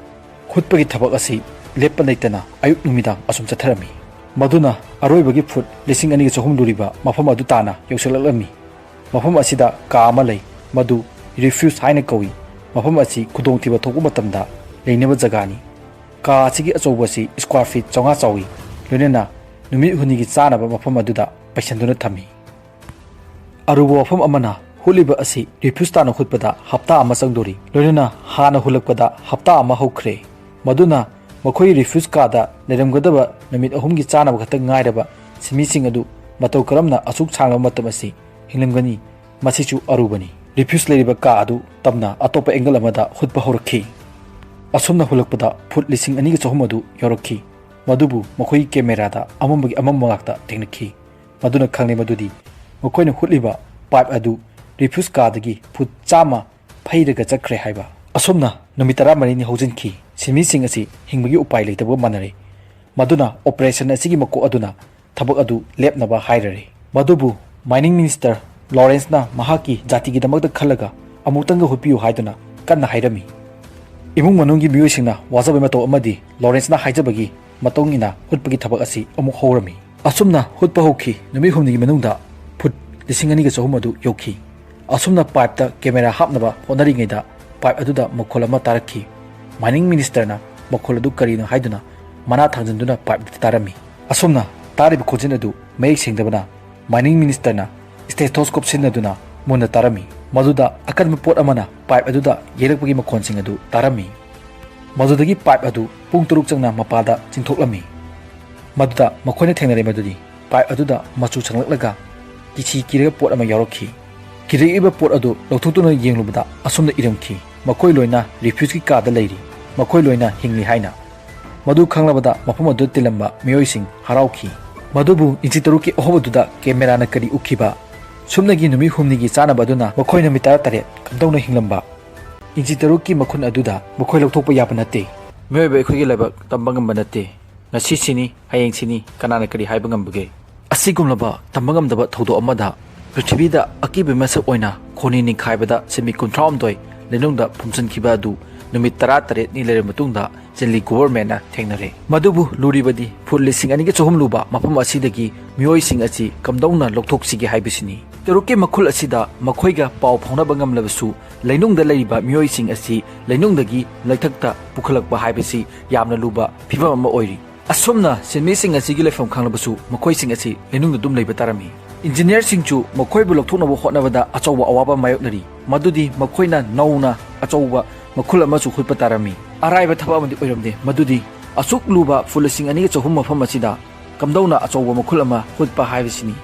ꯍꯨꯠꯄꯒꯤ ꯊꯕꯛ ꯑꯁꯤ ꯂꯦꯞꯄ ꯂꯩꯇꯅ ꯑꯌꯨꯛ ꯅꯨꯃꯤꯗꯥꯡ ꯑꯁꯨꯝ ꯆꯠꯊꯔꯝꯃꯤ꯫ ꯃꯗꯨꯅ ꯑꯔꯣꯏꯕꯒꯤ ꯐꯨꯠ ꯂꯤꯁꯤꯡ ꯑꯅꯤꯒ ꯆꯍꯨꯝ ꯂꯨꯔꯤꯕ ꯃꯐꯝ ꯑꯗꯨ ꯇꯥꯅ ꯌꯧꯁꯤꯜꯂꯛꯂꯝꯃꯤ꯫ ꯃꯐꯝ ꯑꯁꯤꯗ ꯀꯥ ꯑꯃ ꯂꯩ, ꯃꯗꯨ refuge ꯍꯥꯏꯅ ꯀꯧꯏ꯫ ꯃꯐꯝ ꯑꯁꯤ ꯈꯨꯗꯣꯡꯊꯤꯕ ꯊꯣꯛꯄ ꯃꯇꯝꯗ ꯂꯩꯅꯕ ꯖꯒꯥꯅꯤ꯫ ꯀꯥ ꯑꯁꯤꯒꯤ ꯑꯆꯧꯕ ꯑꯁꯤ square feet ꯆꯥꯝꯃꯉꯥ ꯆꯥꯎꯏ, ꯂꯣꯏꯅꯅ ꯅꯨꯃꯤꯠ ꯍꯨꯝꯅꯤꯒꯤ ꯆꯥꯅꯕ ꯃꯐꯝ ꯑꯗꯨꯗ ꯄꯩꯁꯟꯗꯨꯅ ꯊꯝꯃꯤ꯫ ꯑꯔꯨꯕ ꯋꯥꯐꯝ ꯑꯃꯅ, ꯍꯨꯠꯂꯤꯕ ꯑꯁꯤ refuge ꯇꯥꯅ ꯍꯨꯠꯄꯗ ꯍꯞꯇꯥ ꯑꯃ ꯆꯪꯗꯣꯔꯤ, ꯂꯣꯏꯅꯅ ꯍꯥꯟꯅ ꯍꯨꯜꯂꯛꯄꯗ ꯍꯞꯇꯥ ꯑꯃ ꯍꯧꯈ꯭ꯔꯦ꯫ ꯃꯗꯨꯅ ꯃꯈꯣꯏ refuge ꯀꯥꯗ ꯂꯩꯔꯝꯒꯗꯕ ꯅꯨꯃꯤꯠ ꯑꯍꯨꯝꯒꯤ ꯆꯥꯅꯕ ꯈꯛꯇ ꯉꯥꯏꯔꯕ ꯁꯤꯟꯃꯤꯁꯤꯡ ꯑꯗꯨ ꯃꯇꯧ ꯀꯔꯝꯅ ꯑꯁꯨꯛ ꯁꯥꯡꯂꯕ ꯃꯇꯝ ꯑꯁꯤ ꯍꯤꯡꯂꯝꯒꯅꯤ? ꯃꯁꯤꯁꯨ ꯑꯔꯨꯕꯅꯤ꯫ Refuge ꯂꯩꯔꯤꯕ ꯀꯥ ꯑꯗꯨ ꯇꯝꯅ ꯑꯇꯣꯞꯄ angle ꯑꯃꯗ ꯍꯨꯠꯄ ꯍꯧꯔꯛꯈꯤ꯫ ꯑꯁꯨꯝꯅ ꯍꯨꯜꯂꯛꯄꯗ ꯐꯨꯠ ꯂꯤꯁꯤꯡ ꯑꯅꯤꯒ ꯆꯍꯨꯝ ꯑꯗꯨ ꯌꯧꯔꯛꯈꯤ꯫ ꯃꯗꯨꯕꯨ ꯃꯈꯣꯏꯒꯤ ꯀꯦꯃꯦꯔꯥꯗ ꯑꯃꯝꯕꯒꯤ ꯑꯃꯝꯕ ꯉꯥꯛꯇ ꯊꯦꯡꯅꯈꯤ꯫ ꯃꯗꯨꯅ ꯈꯪꯂꯦ ꯃꯗꯨꯗꯤ ꯃꯈꯣꯏꯅ ꯍꯨꯠꯂꯤꯕ ꯄꯥꯏꯞ ꯑꯗꯨ ꯔꯤꯐ꯭ꯌꯨꯖ ꯀꯥꯗꯒꯤ ꯐꯨꯠ ꯆꯥꯝꯃ ꯐꯩꯔꯒ ꯆꯠꯈ꯭ꯔꯦ ꯍꯥꯏꯕ꯫ ꯑꯁꯨꯝꯅ ꯅꯨꯃꯤꯠ ꯇꯔꯥꯃꯔꯤꯅꯤ ꯍꯧꯖꯤꯟꯈꯤ꯫ ꯁꯤꯟꯃꯤꯁꯤꯡ ꯑꯁꯤ ꯍꯤꯡꯕꯒꯤ ꯎꯄꯥꯏ ꯂꯩꯇꯕꯒ ꯃꯥꯟꯅꯔꯦ꯫ ꯃꯗꯨꯅ ꯑꯣꯄꯔꯦꯁꯟ ꯑꯁꯤꯒꯤ ꯃꯀꯣꯛ ꯑꯗꯨꯅ ꯊꯕꯛ ꯑꯗꯨ ꯂꯦꯞꯅꯕ ꯍꯥꯏꯔꯔꯦ꯫ ꯃꯗꯨꯕꯨ ꯃꯥꯏꯅꯤꯡ ꯃꯤꯅꯤꯁꯇꯔ ꯂꯣꯔꯦꯟꯁꯅ ꯃꯍꯥꯛꯀꯤ ꯖꯥꯇꯤꯒꯤꯗꯃꯛꯇ ꯈꯜꯂꯒ ꯑꯃꯨꯛꯇꯪꯒ ꯍꯨꯠꯄꯤꯌꯨ ꯍꯥꯏꯗꯨꯅ ꯀꯟꯅ ꯍꯥꯏꯔꯝꯃꯤ꯫ ꯏꯃꯨꯡ ꯃꯅꯨꯡꯒꯤ ꯃꯤꯑꯣꯏꯁꯤꯡꯅ ꯋꯥꯖꯕꯩ ꯃꯇꯧ ꯑꯃꯗꯤ ꯂꯣꯔꯦꯟꯁꯅ ꯍꯥꯏꯖꯕꯒꯤ ꯃꯇꯨꯡ ꯏꯟꯅ ꯍꯨꯠꯄꯒꯤ ꯊꯕꯛ ꯑꯁꯤ ꯑꯃꯨꯛ ꯍꯧꯔꯝꯃꯤ꯫ ꯑꯁꯨꯝꯅ ꯍꯨꯠꯄ ꯍꯧꯈꯤ꯫ ꯅꯨꯃꯤꯠ ꯍꯨꯝꯅꯤꯒꯤ ꯃꯅꯨꯡꯗ ꯐꯨꯠ ꯂꯤꯁꯤꯡ ꯑꯅꯤꯒ ꯆꯍꯨꯝ ꯑꯗꯨ ꯌꯧꯈꯤ꯫ ꯑꯁꯨꯝꯅ ꯄꯥꯏꯞꯇ ꯀꯦꯃꯦꯔꯥ ꯍꯥꯞꯅꯕ ꯍꯣꯠꯅꯔꯤꯉꯩꯗ ꯄꯥꯏꯞ ꯑꯗꯨꯗ ꯃꯈꯣꯜ ꯑꯃ ꯇꯥꯔꯛꯈꯤ꯫ ꯃꯥꯏꯅꯤꯡ ꯃꯤꯅꯤꯁꯇꯔꯅ ꯃꯈꯣꯜ ꯑꯗꯨ ꯀꯔꯤꯅꯣ ꯍꯥꯏꯗꯨꯅ ꯃꯅꯥ ꯊꯥꯡꯖꯤꯟꯗꯨꯅ ꯄꯥꯏꯞ ꯑꯗꯨ ꯇꯥꯔꯝꯃꯤ꯫ ꯑꯁꯨꯝꯅ ꯇꯥꯔꯤꯕ ꯈꯣꯟꯖꯦꯜ ꯑꯗꯨ ꯃꯌꯦꯛ ꯁꯦꯡꯗꯕꯅ ꯃꯥꯏꯅꯤꯡ ꯃꯤꯅꯤꯁꯇꯔꯅ ꯁ꯭ꯇꯦꯊꯣꯁꯀꯣꯞ ꯁꯤꯖꯤꯟꯅꯗꯨꯅ ꯃꯨꯟꯅ ꯇꯥꯔꯝꯃꯤ꯫ ꯃꯗꯨꯗ ꯑꯀꯟꯕ ꯄꯣꯠ ꯑꯃꯅ ꯄꯥꯏꯞ ꯑꯗꯨꯗ ꯌꯩꯔꯛꯄꯒꯤ ꯃꯈꯣꯟꯁꯤꯡ ꯑꯗꯨ ꯇꯥꯔꯝꯃꯤ꯫ ꯃꯗꯨꯗꯒꯤ ꯄꯥꯏꯞ ꯑꯗꯨ ꯄꯨꯡ ꯇꯔꯨꯛ ꯆꯪꯅ ꯃꯄꯥꯗ ꯆꯤꯡꯊꯣꯛꯂꯝꯃꯤ꯫ ꯃꯗꯨꯗ ꯃꯈꯣꯏꯅ ꯊꯦꯡꯅꯔꯦ ꯃꯗꯨꯗꯤ ꯄꯥꯏꯞ ꯑꯗꯨꯗ ꯃꯆꯨ ꯁꯪꯂꯛꯂꯒ ꯀꯤꯁꯤ ꯀꯤꯔꯒ ꯄꯣꯠ ꯑꯃ ꯌꯥꯎꯔꯛꯈꯤ꯫ ꯀꯤꯔꯛꯏꯕ ꯄꯣꯠ ꯑꯗꯨ ꯂꯧꯊꯣꯛꯇꯨꯅ ꯌꯦꯡꯂꯨꯕꯗ ꯑꯁꯨꯝꯅ ꯏꯔꯝꯈꯤ, "ꯃꯈꯣꯏ ꯂꯣꯏꯅ ꯔꯤꯐ꯭ꯌꯨꯖꯀꯤ ꯀꯥꯗ ꯂꯩꯔꯤ꯫ ꯃꯈꯣꯏ ꯂꯣꯏꯅ ꯍꯤꯡꯂꯤ" ꯍꯥꯏꯅ꯫ ꯃꯗꯨ ꯈꯪꯂꯕꯗ ꯃꯐꯝ ꯑꯗꯨꯗ ꯇꯤꯜꯂꯝꯕ ꯃꯤꯑꯣꯏꯁꯤꯡ ꯍꯔꯥꯎꯈꯤ꯫ ꯃꯗꯨꯕꯨ ꯏꯟꯆꯤ ꯇꯔꯨꯛꯀꯤ ꯑꯍꯣꯕꯗꯨꯗ ꯀꯦꯃꯦꯔꯥꯅ ꯀꯔꯤ ꯎꯈꯤꯕ? ꯁꯨꯞꯅꯒꯤ ꯅꯨꯃꯤꯠ ꯍꯨꯝꯅꯤꯒꯤ ꯆꯥꯅꯕ ꯑꯗꯨꯅ ꯃꯈꯣꯏ ꯅꯨꯃꯤꯠ ꯇꯔꯥꯇꯔꯦꯠ ꯀꯝꯗꯧꯅ ꯍꯤꯡꯂꯝꯕ? ꯏꯟꯆꯤ ꯇꯔꯨꯛꯀꯤ ꯃꯈꯨꯟ ꯑꯗꯨꯗ ꯃꯈꯣꯏ ꯂꯧꯊꯣꯛꯄ ꯌꯥꯕ ꯅꯠꯇꯦ꯫ ꯃꯤꯑꯣꯏꯕ ꯑꯩꯈꯣꯏꯒꯤ ꯂꯥꯏꯕꯛ ꯇꯝꯕ ꯉꯝꯕ ꯅꯠꯇꯦ꯫ ꯉꯁꯤ ꯁꯤꯅꯤ, ꯍꯌꯦꯡ ꯁꯤꯅꯤ, ꯀꯅꯥꯅ ꯀꯔꯤ ꯍꯥꯏꯕ ꯉꯝꯕꯒꯦ? ꯑꯁꯤꯒꯨꯝꯂꯕ ꯇꯝꯕ ꯉꯝꯗꯕ ꯊꯧꯗꯣꯛ ꯑꯃꯗ ꯄ꯭ꯔꯤꯊꯤꯕꯤꯗ ꯑꯀꯤꯕ ꯃꯁꯛ ꯑꯣꯏꯅ ꯈꯣꯟꯅꯤ ꯅꯤꯡꯈꯥꯏꯕꯗ ꯁꯤꯟꯃꯤ ꯀꯨꯟꯊ꯭ꯔꯥꯍꯨꯝꯗꯣꯏ ꯂꯩꯅꯨꯡꯗ ꯐꯨꯝꯖꯤꯟꯈꯤꯕ ꯑꯗꯨ ꯅꯨꯃꯤꯠ ꯇꯔꯥꯇꯔꯦꯠꯅꯤ ꯂꯩꯔꯕ ꯃꯇꯨꯡꯗ ꯆꯤꯂꯤ ꯒꯣꯚꯔꯟꯃꯦꯟꯠꯅ ꯊꯦꯡꯅꯔꯦ꯫ ꯃꯗꯨꯕꯨ ꯂꯨꯔꯤꯕꯗꯤ ꯐꯨꯠ ꯂꯤꯁꯤꯡ ꯑꯅꯤꯒ ꯆꯍꯨꯝ ꯂꯨꯕ ꯃꯐꯝ ꯑꯁꯤꯗꯒꯤ ꯃꯤꯑꯣꯏꯁꯤꯡ ꯑꯁꯤ ꯀꯝꯗꯧꯅ ꯂꯧꯊꯣꯛꯁꯤꯒꯦ ꯍꯥꯏꯕꯁꯤꯅꯤ꯫ ꯇꯔꯨꯛꯀꯤ ꯃꯈꯨꯜ ꯑꯁꯤꯗ ꯃꯈꯣꯏꯒ ꯄꯥꯎ ꯐꯥꯎꯅꯕ ꯉꯝꯂꯕꯁꯨ ꯂꯩꯅꯨꯡꯗ ꯂꯩꯔꯤꯕ ꯃꯤꯑꯣꯏꯁꯤꯡ ꯑꯁꯤ ꯂꯩꯅꯨꯡꯗꯒꯤ ꯂꯩꯊꯛꯇ ꯄꯨꯈꯠꯂꯛꯄ ꯍꯥꯏꯕꯁꯤ ꯌꯥꯝꯅ ꯂꯨꯕ ꯐꯤꯚꯝ ꯑꯃ ꯑꯣꯏꯔꯤ꯫ ꯑꯁꯨꯝꯅ ꯁꯤꯟꯃꯤꯁꯤꯡ ꯑꯁꯤꯒꯤ ꯂꯩꯐꯝ ꯈꯪꯂꯕꯁꯨ ꯃꯈꯣꯏꯁꯤꯡ ꯑꯁꯤ ꯂꯩꯅꯨꯡꯗ ꯑꯗꯨꯝ ꯂꯩꯕ ꯇꯥꯔꯝꯃꯤ꯫ ꯏꯟꯖꯤꯅꯤꯌꯔꯁꯤꯡꯁꯨ ꯃꯈꯣꯏꯕꯨ ꯂꯧꯊꯣꯛꯅꯕ ꯍꯣꯠꯅꯕꯗ ꯑꯆꯧꯕ ꯑꯋꯥꯕ ꯃꯥꯌꯣꯛꯅꯔꯤ꯫ ꯃꯗꯨꯗꯤ ꯃꯈꯣꯏꯅ ꯅꯧꯅ ꯑꯆꯧꯕ ꯃꯈꯨꯜ ꯑꯃꯁꯨ ꯍꯨꯠꯄ ꯇꯥꯔꯝꯃꯤ꯫ ꯑꯔꯥꯏꯕ ꯊꯕꯛ ꯑꯃꯗꯤ ꯑꯣꯏꯔꯝꯗꯦ꯫ ꯃꯗꯨꯗꯤ ꯑꯁꯨꯛ ꯂꯨꯕ ꯐꯨꯠ ꯂꯤꯁꯤꯡ ꯑꯅꯤꯒ ꯆꯍꯨꯝ ꯃꯐꯝ ꯑꯁꯤꯗ ꯀꯝꯗꯧꯅ ꯑꯆꯧꯕ ꯃꯈꯨꯜ ꯑꯃ ꯍꯨꯠꯄ ꯍꯥꯏꯕꯁꯤꯅꯤ꯫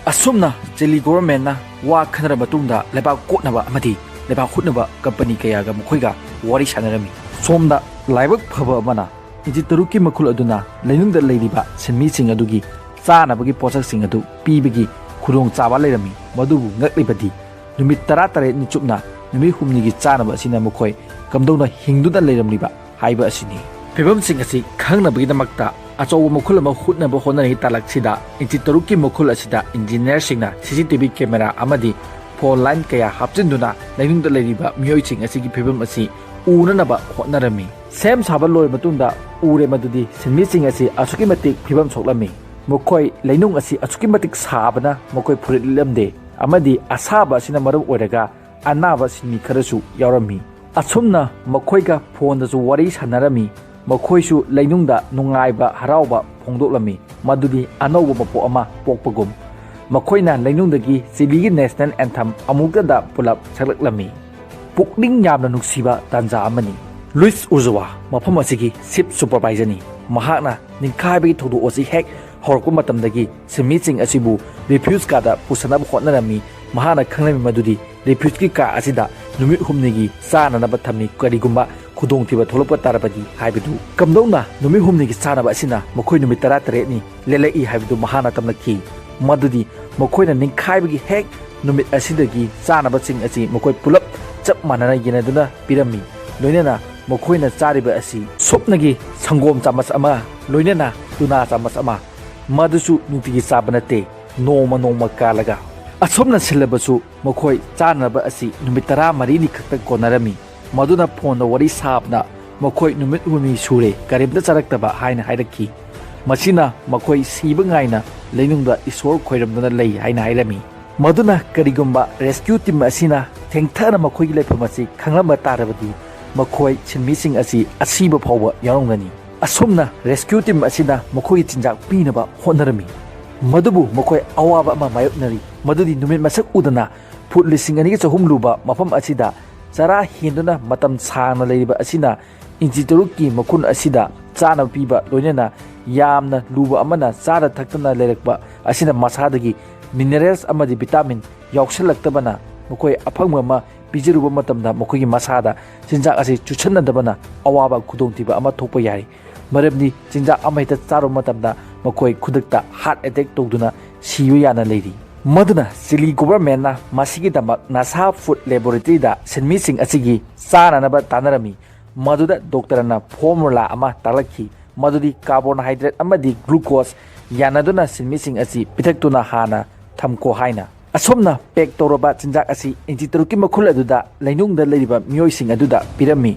ꯑꯁꯨꯝꯅ ꯆꯤꯂꯤ ꯒꯣꯚꯔꯟꯃꯦꯟꯠꯅ ꯋꯥ ꯈꯟꯅꯔꯕ ꯃꯇꯨꯡꯗ ꯂꯩꯕꯥꯛ ꯀꯣꯠꯅꯕ ꯑꯃꯗꯤ ꯂꯩꯕꯥꯛ ꯍꯨꯠꯅꯕ ꯀꯝꯄꯅꯤ ꯀꯌꯥꯒ ꯃꯈꯣꯏꯒ ꯋꯥꯔꯤ ꯁꯥꯟꯅꯔꯝꯃꯤ꯫ ꯁꯣꯝꯗ ꯂꯥꯏꯕꯛ ꯐꯕ ꯑꯃꯅ ꯏꯟꯆꯤ ꯇꯔꯨꯛꯀꯤ ꯃꯈꯨꯜ ꯑꯗꯨꯅ ꯂꯩꯅꯨꯡꯗ ꯂꯩꯔꯤꯕ ꯁꯤꯟꯃꯤꯁꯤꯡ ꯑꯗꯨꯒꯤ ꯆꯥꯅꯕꯒꯤ ꯄꯣꯠꯁꯛꯁꯤꯡ ꯑꯗꯨ ꯄꯤꯕꯒꯤ ꯈꯨꯗꯣꯡꯆꯥꯕ ꯂꯩꯔꯝꯃꯤ꯫ ꯃꯗꯨꯕꯨ ꯉꯛꯂꯤꯕꯗꯤ ꯅꯨꯃꯤꯠ ꯇꯔꯥꯇꯔꯦꯠꯅꯤ ꯆꯨꯞꯅ ꯅꯨꯃꯤꯠ ꯍꯨꯝꯅꯤꯒꯤ ꯆꯥꯅꯕ ꯑꯁꯤꯅ ꯃꯈꯣꯏ ꯀꯝꯗꯧꯅ ꯍꯤꯡꯗꯨꯅ ꯂꯩꯔꯝꯂꯤꯕ ꯍꯥꯏꯕ ꯑꯁꯤꯅꯤ꯫ ꯐꯤꯕꯝꯁꯤꯡ ꯑꯁꯤ ꯈꯪꯅꯕꯒꯤꯗꯃꯛꯇ ꯑꯆꯧꯕ ꯃꯈꯨꯜ ꯑꯃ ꯍꯨꯠꯅꯕ ꯍꯣꯠꯅꯔꯤꯉꯩ ꯇꯥꯂꯛꯁꯤꯗ ꯏꯟꯆꯤ ꯇꯔꯨꯛꯀꯤ ꯃꯈꯨꯜ ꯑꯁꯤꯗ ꯏꯟꯖꯤꯅꯤꯌꯔꯁꯤꯡꯅ ꯁꯤ ꯁꯤ ꯇꯤ ꯚꯤ ꯀꯦꯃꯦꯔꯥ ꯑꯃꯗꯤ ꯐꯣꯟ ꯂꯥꯏꯟ ꯀꯌꯥ ꯍꯥꯞꯆꯤꯟꯗꯨꯅ ꯂꯩꯅꯨꯡꯗ ꯂꯩꯔꯤꯕ ꯃꯤꯑꯣꯏꯁꯤꯡ ꯑꯁꯤꯒꯤ ꯐꯤꯕꯝ ꯑꯁꯤ ꯎꯅꯅꯕ ꯍꯣꯠꯅꯔꯝꯃꯤ꯫ ꯁꯦꯝ ꯁꯥꯕ ꯂꯣꯏꯔꯕ ꯃꯇꯨꯡꯗ ꯎꯔꯦ ꯃꯗꯨꯗꯤ ꯁꯤꯟꯃꯤꯁꯤꯡ ꯑꯁꯤ ꯑꯁꯨꯛꯀꯤ ꯃꯇꯤꯛ ꯐꯤꯕꯝ ꯁꯣꯛꯂꯝꯃꯤ꯫ ꯃꯈꯣꯏ ꯂꯩꯅꯨꯡ ꯑꯁꯤ ꯑꯁꯨꯛꯀꯤ ꯃꯇꯤꯛ ꯁꯥꯕꯅ ꯃꯈꯣꯏ ꯐꯨꯔꯤꯠ ꯂꯤꯠꯂꯝꯗꯦ ꯑꯃꯗꯤ ꯑꯁꯥꯕ ꯑꯁꯤꯅ ꯃꯔꯝ ꯑꯣꯏꯔꯒ ꯑꯅꯥꯕ ꯁꯤꯟꯃꯤ ꯈꯔꯁꯨ ꯌꯥꯎꯔꯝꯃꯤ꯫ ꯑꯁꯨꯝꯅ ꯃꯈꯣꯏꯒ ꯐꯣꯟꯗꯁꯨ ꯋꯥꯔꯤ ꯁꯥꯟꯅꯔꯝꯃꯤ꯫ ꯃꯈꯣꯏꯁꯨ ꯂꯩꯅꯨꯡꯗ ꯅꯨꯡꯉꯥꯏꯕ ꯍꯔꯥꯎꯕ ꯐꯣꯡꯗꯣꯛꯂꯝꯃꯤ, ꯃꯗꯨꯗꯤ ꯑꯅꯧꯕ ꯃꯄꯣꯛ ꯑꯃ ꯄꯣꯛꯄꯒꯨꯝ꯫ ꯃꯈꯣꯏꯅ ꯂꯩꯅꯨꯡꯗꯒꯤ ꯆꯤꯂꯤꯒꯤ ꯅꯦꯁꯅꯦꯜ ꯑꯦꯟꯊꯝ ꯑꯃꯨꯛꯇꯗ ꯄꯨꯂꯞ ꯁꯛꯂꯛꯂꯝꯃꯤ꯫ ꯄꯨꯛꯅꯤꯡ ꯌꯥꯝꯅ ꯅꯨꯡꯁꯤꯕ ꯇꯥꯟꯖꯥ ꯑꯃꯅꯤ꯫ ꯂꯨꯏꯁ ꯎꯖꯋꯥ, ꯃꯐꯝ ꯑꯁꯤꯒꯤ ꯁꯤꯞ ꯁꯨꯄꯔꯚꯥꯏꯖꯔꯅꯤ꯫ ꯃꯍꯥꯛꯅ ꯅꯤꯡꯈꯥꯏꯕꯒꯤ ꯊꯧꯗꯣꯛ ꯑꯁꯤ ꯍꯦꯛ ꯍꯧꯔꯛꯄ ꯃꯇꯝꯗꯒꯤ ꯁꯤꯟꯃꯤꯁꯤꯡ ꯑꯁꯤꯕꯨ ꯔꯤꯐ꯭ꯌꯨꯖ ꯀꯥꯗ ꯄꯨꯁꯟꯅꯕ ꯍꯣꯠꯅꯔꯝꯃꯤ꯫ ꯃꯍꯥꯛꯅ ꯈꯪꯂꯝꯃꯤ ꯃꯗꯨꯗꯤ ꯔꯤꯐ꯭ꯌꯨꯖꯀꯤ ꯀꯥ ꯑꯁꯤꯗ ꯅꯨꯃꯤꯠ ꯍꯨꯝꯅꯤꯒꯤ ꯆꯥꯅꯅꯕ ꯊꯝꯃꯤ, ꯀꯔꯤꯒꯨꯝꯕ ꯈꯨꯗꯣꯡꯊꯤꯕ ꯊꯣꯛꯂꯛꯄ ꯇꯥꯔꯕꯗꯤ ꯍꯥꯏꯕꯗꯨ꯫ ꯀꯝꯗꯧꯅ ꯅꯨꯃꯤꯠ ꯍꯨꯝꯅꯤꯒꯤ ꯆꯥꯅꯕ ꯑꯁꯤꯅ ꯃꯈꯣꯏ ꯅꯨꯃꯤꯠ ꯇꯔꯥꯇꯔꯦꯠꯅꯤ ꯂꯦꯜꯂꯛꯏ ꯍꯥꯏꯕꯗꯨ ꯃꯍꯥꯛꯅ ꯇꯝꯂꯛꯈꯤ꯫ ꯃꯗꯨꯗꯤ ꯃꯈꯣꯏꯅ ꯅꯤꯡꯈꯥꯏꯕꯒꯤ ꯍꯦꯛ ꯅꯨꯃꯤꯠ ꯑꯁꯤꯗꯒꯤ ꯆꯥꯅꯕꯁꯤꯡ ꯑꯁꯤ ꯃꯈꯣꯏ ꯄꯨꯂꯞ ꯆꯞ ꯃꯥꯟꯅꯅ ꯌꯦꯟꯅꯗꯨꯅ ꯄꯤꯔꯝꯃꯤ꯫ ꯂꯣꯏꯅꯅ ꯃꯈꯣꯏꯅ ꯆꯥꯔꯤꯕ ꯑꯁꯤ ꯁꯨꯞꯅꯒꯤ ꯁꯪꯒꯣꯝ ꯆꯥꯃꯁ ꯑꯃ, ꯂꯣꯏꯅꯅ ꯇꯨꯅꯥ ꯆꯥꯃꯁ ꯑꯃ, ꯃꯗꯨꯁꯨ ꯅꯨꯡꯇꯤꯒꯤ ꯆꯥꯕ ꯅꯠꯇꯦ, ꯅꯣꯡꯃ ꯅꯣꯡꯃ ꯀꯥꯜꯂꯒ꯫ ꯑꯁꯨꯝꯅ ꯁꯤꯜꯂꯕꯁꯨ ꯃꯈꯣꯏ ꯆꯥꯅꯕ ꯑꯁꯤ ꯅꯨꯃꯤꯠ ꯇꯔꯥꯃꯔꯤꯅꯤ ꯈꯛꯇ ꯀꯣꯟꯅꯔꯝꯃꯤ꯫ ꯃꯗꯨꯅ ꯐꯣꯟꯗ ꯋꯥꯔꯤ ꯁꯥꯕꯗ ꯃꯈꯣꯏ ꯅꯨꯃꯤꯠ ꯍꯨꯝꯅꯤ ꯁꯨꯔꯦ ꯀꯔꯤꯝꯇ ꯆꯥꯔꯛꯇꯕ ꯍꯥꯏꯅ ꯍꯥꯏꯔꯛꯈꯤ꯫ ꯃꯁꯤꯅ ꯃꯈꯣꯏ ꯁꯤꯕ ꯉꯥꯏꯅ ꯂꯩꯅꯨꯡꯗ ꯏꯁꯣꯔ ꯈꯣꯏꯔꯝꯗꯨꯅ ꯂꯩ ꯍꯥꯏꯅ ꯍꯥꯏꯔꯝꯃꯤ꯫ ꯃꯗꯨꯅ ꯀꯔꯤꯒꯨꯝꯕ ꯔꯦꯁꯀ꯭ꯌꯨ ꯇꯤꯝ ꯑꯁꯤꯅ ꯊꯦꯡꯊꯅ ꯃꯈꯣꯏꯒꯤ ꯂꯩꯐꯝ ꯑꯁꯤ ꯈꯪꯂꯝꯕ ꯇꯥꯔꯕꯗꯤ ꯃꯈꯣꯏ ꯁꯤꯟꯃꯤꯁꯤꯡ ꯑꯁꯤ ꯑꯁꯤꯕ ꯐꯥꯎꯕ ꯌꯥꯎꯔꯝꯒꯅꯤ꯫ ꯑꯁꯨꯝꯅ ꯔꯦꯁꯀ꯭ꯌꯨ ꯇꯤꯝ ꯑꯁꯤꯅ ꯃꯈꯣꯏꯒꯤ ꯆꯤꯟꯖꯥꯛ ꯄꯤꯅꯕ ꯍꯣꯠꯅꯔꯝꯃꯤ꯫ ꯃꯗꯨꯕꯨ ꯃꯈꯣꯏ ꯑꯋꯥꯕ ꯑꯃ ꯃꯥꯌꯣꯛꯅꯔꯤ꯫ ꯃꯗꯨꯗꯤ ꯅꯨꯃꯤꯠ ꯃꯁꯛ ꯎꯗꯅ ꯐꯨꯠ ꯂꯤꯁꯤꯡ ꯑꯅꯤꯒ ꯆꯍꯨꯝ ꯂꯨꯕ ꯃꯐꯝ ꯑꯁꯤꯗ ꯆꯔꯥ ꯍꯦꯟꯗꯨꯅ ꯃꯇꯝ ꯁꯥꯡꯅ ꯂꯩꯔꯤꯕ ꯑꯁꯤꯅ ꯏꯟꯆꯤ ꯇꯔꯨꯛꯀꯤ ꯃꯈꯨꯟ ꯑꯁꯤꯗ ꯆꯥꯅꯕ ꯄꯤꯕ, ꯂꯣꯏꯅꯅ ꯌꯥꯝꯅ ꯂꯨꯕ ꯑꯃꯅ ꯆꯥꯗ ꯊꯛꯇꯅ ꯂꯩꯔꯛꯄ ꯑꯁꯤꯅ ꯃꯁꯥꯗꯒꯤ ꯃꯤꯅꯔꯦꯜꯁ ꯑꯃꯗꯤ ꯚꯤꯇꯥꯃꯤꯟ ꯌꯥꯎꯁꯜꯂꯛꯇꯕꯅ ꯃꯈꯣꯏ ꯑꯐꯪꯕ ꯑꯃ ꯄꯤꯖꯔꯨꯕ ꯃꯇꯝꯗ ꯃꯈꯣꯏꯒꯤ ꯃꯁꯥꯗ ꯆꯤꯟꯖꯥꯛ ꯑꯁꯤ ꯆꯨꯁꯟꯅꯗꯕꯅ ꯑꯋꯥꯕ ꯈꯨꯗꯣꯡꯊꯤꯕ ꯑꯃ ꯊꯣꯛꯄ ꯌꯥꯏ꯫ ꯃꯔꯝꯗꯤ ꯆꯤꯟꯖꯥꯛ ꯑꯃꯍꯦꯛꯇ ꯆꯥꯔꯨꯕ ꯃꯇꯝꯗ ꯃꯈꯣꯏ ꯈꯨꯗꯛꯇ heart attack ꯇꯧꯗꯨꯅ ꯁꯤꯕ ꯌꯥꯅ ꯂꯩꯔꯤ꯫ ꯃꯗꯨꯅ ꯆꯤꯂꯤ governmentꯅ ꯃꯁꯤꯒꯤꯗꯃꯛ ꯅꯥꯁꯥ Food Laboratoryꯗ ꯁꯤꯟꯃꯤꯁꯤꯡ ꯑꯁꯤꯒꯤ ꯆꯥꯅꯅꯕ ꯇꯥꯟꯅꯔꯝꯃꯤ꯫ ꯃꯗꯨꯗ doctorꯅ formula ꯑꯃ ꯇꯥꯛꯂꯛꯈꯤ, ꯃꯗꯨꯗꯤ carbohydrate ꯑꯃꯗꯤ glucose ꯌꯥꯅꯗꯨꯅ ꯁꯤꯟꯃꯤꯁꯤꯡ ꯑꯁꯤ ꯄꯤꯊꯛꯇꯨꯅ ꯍꯥꯟꯅ ꯊꯝꯈꯣ ꯍꯥꯏꯅ꯫ ꯑꯁꯨꯝꯅ pack ꯇꯧꯔꯕ ꯆꯤꯟꯖꯥꯛ ꯑꯁꯤ ꯏꯟꯆꯤ ꯇꯔꯨꯛꯀꯤ ꯃꯈꯨꯜ ꯑꯗꯨꯗ ꯂꯩꯅꯨꯡꯗ ꯂꯩꯔꯤꯕ ꯃꯤꯑꯣꯏꯁꯤꯡ ꯑꯗꯨꯗ ꯄꯤꯔꯝꯃꯤ꯫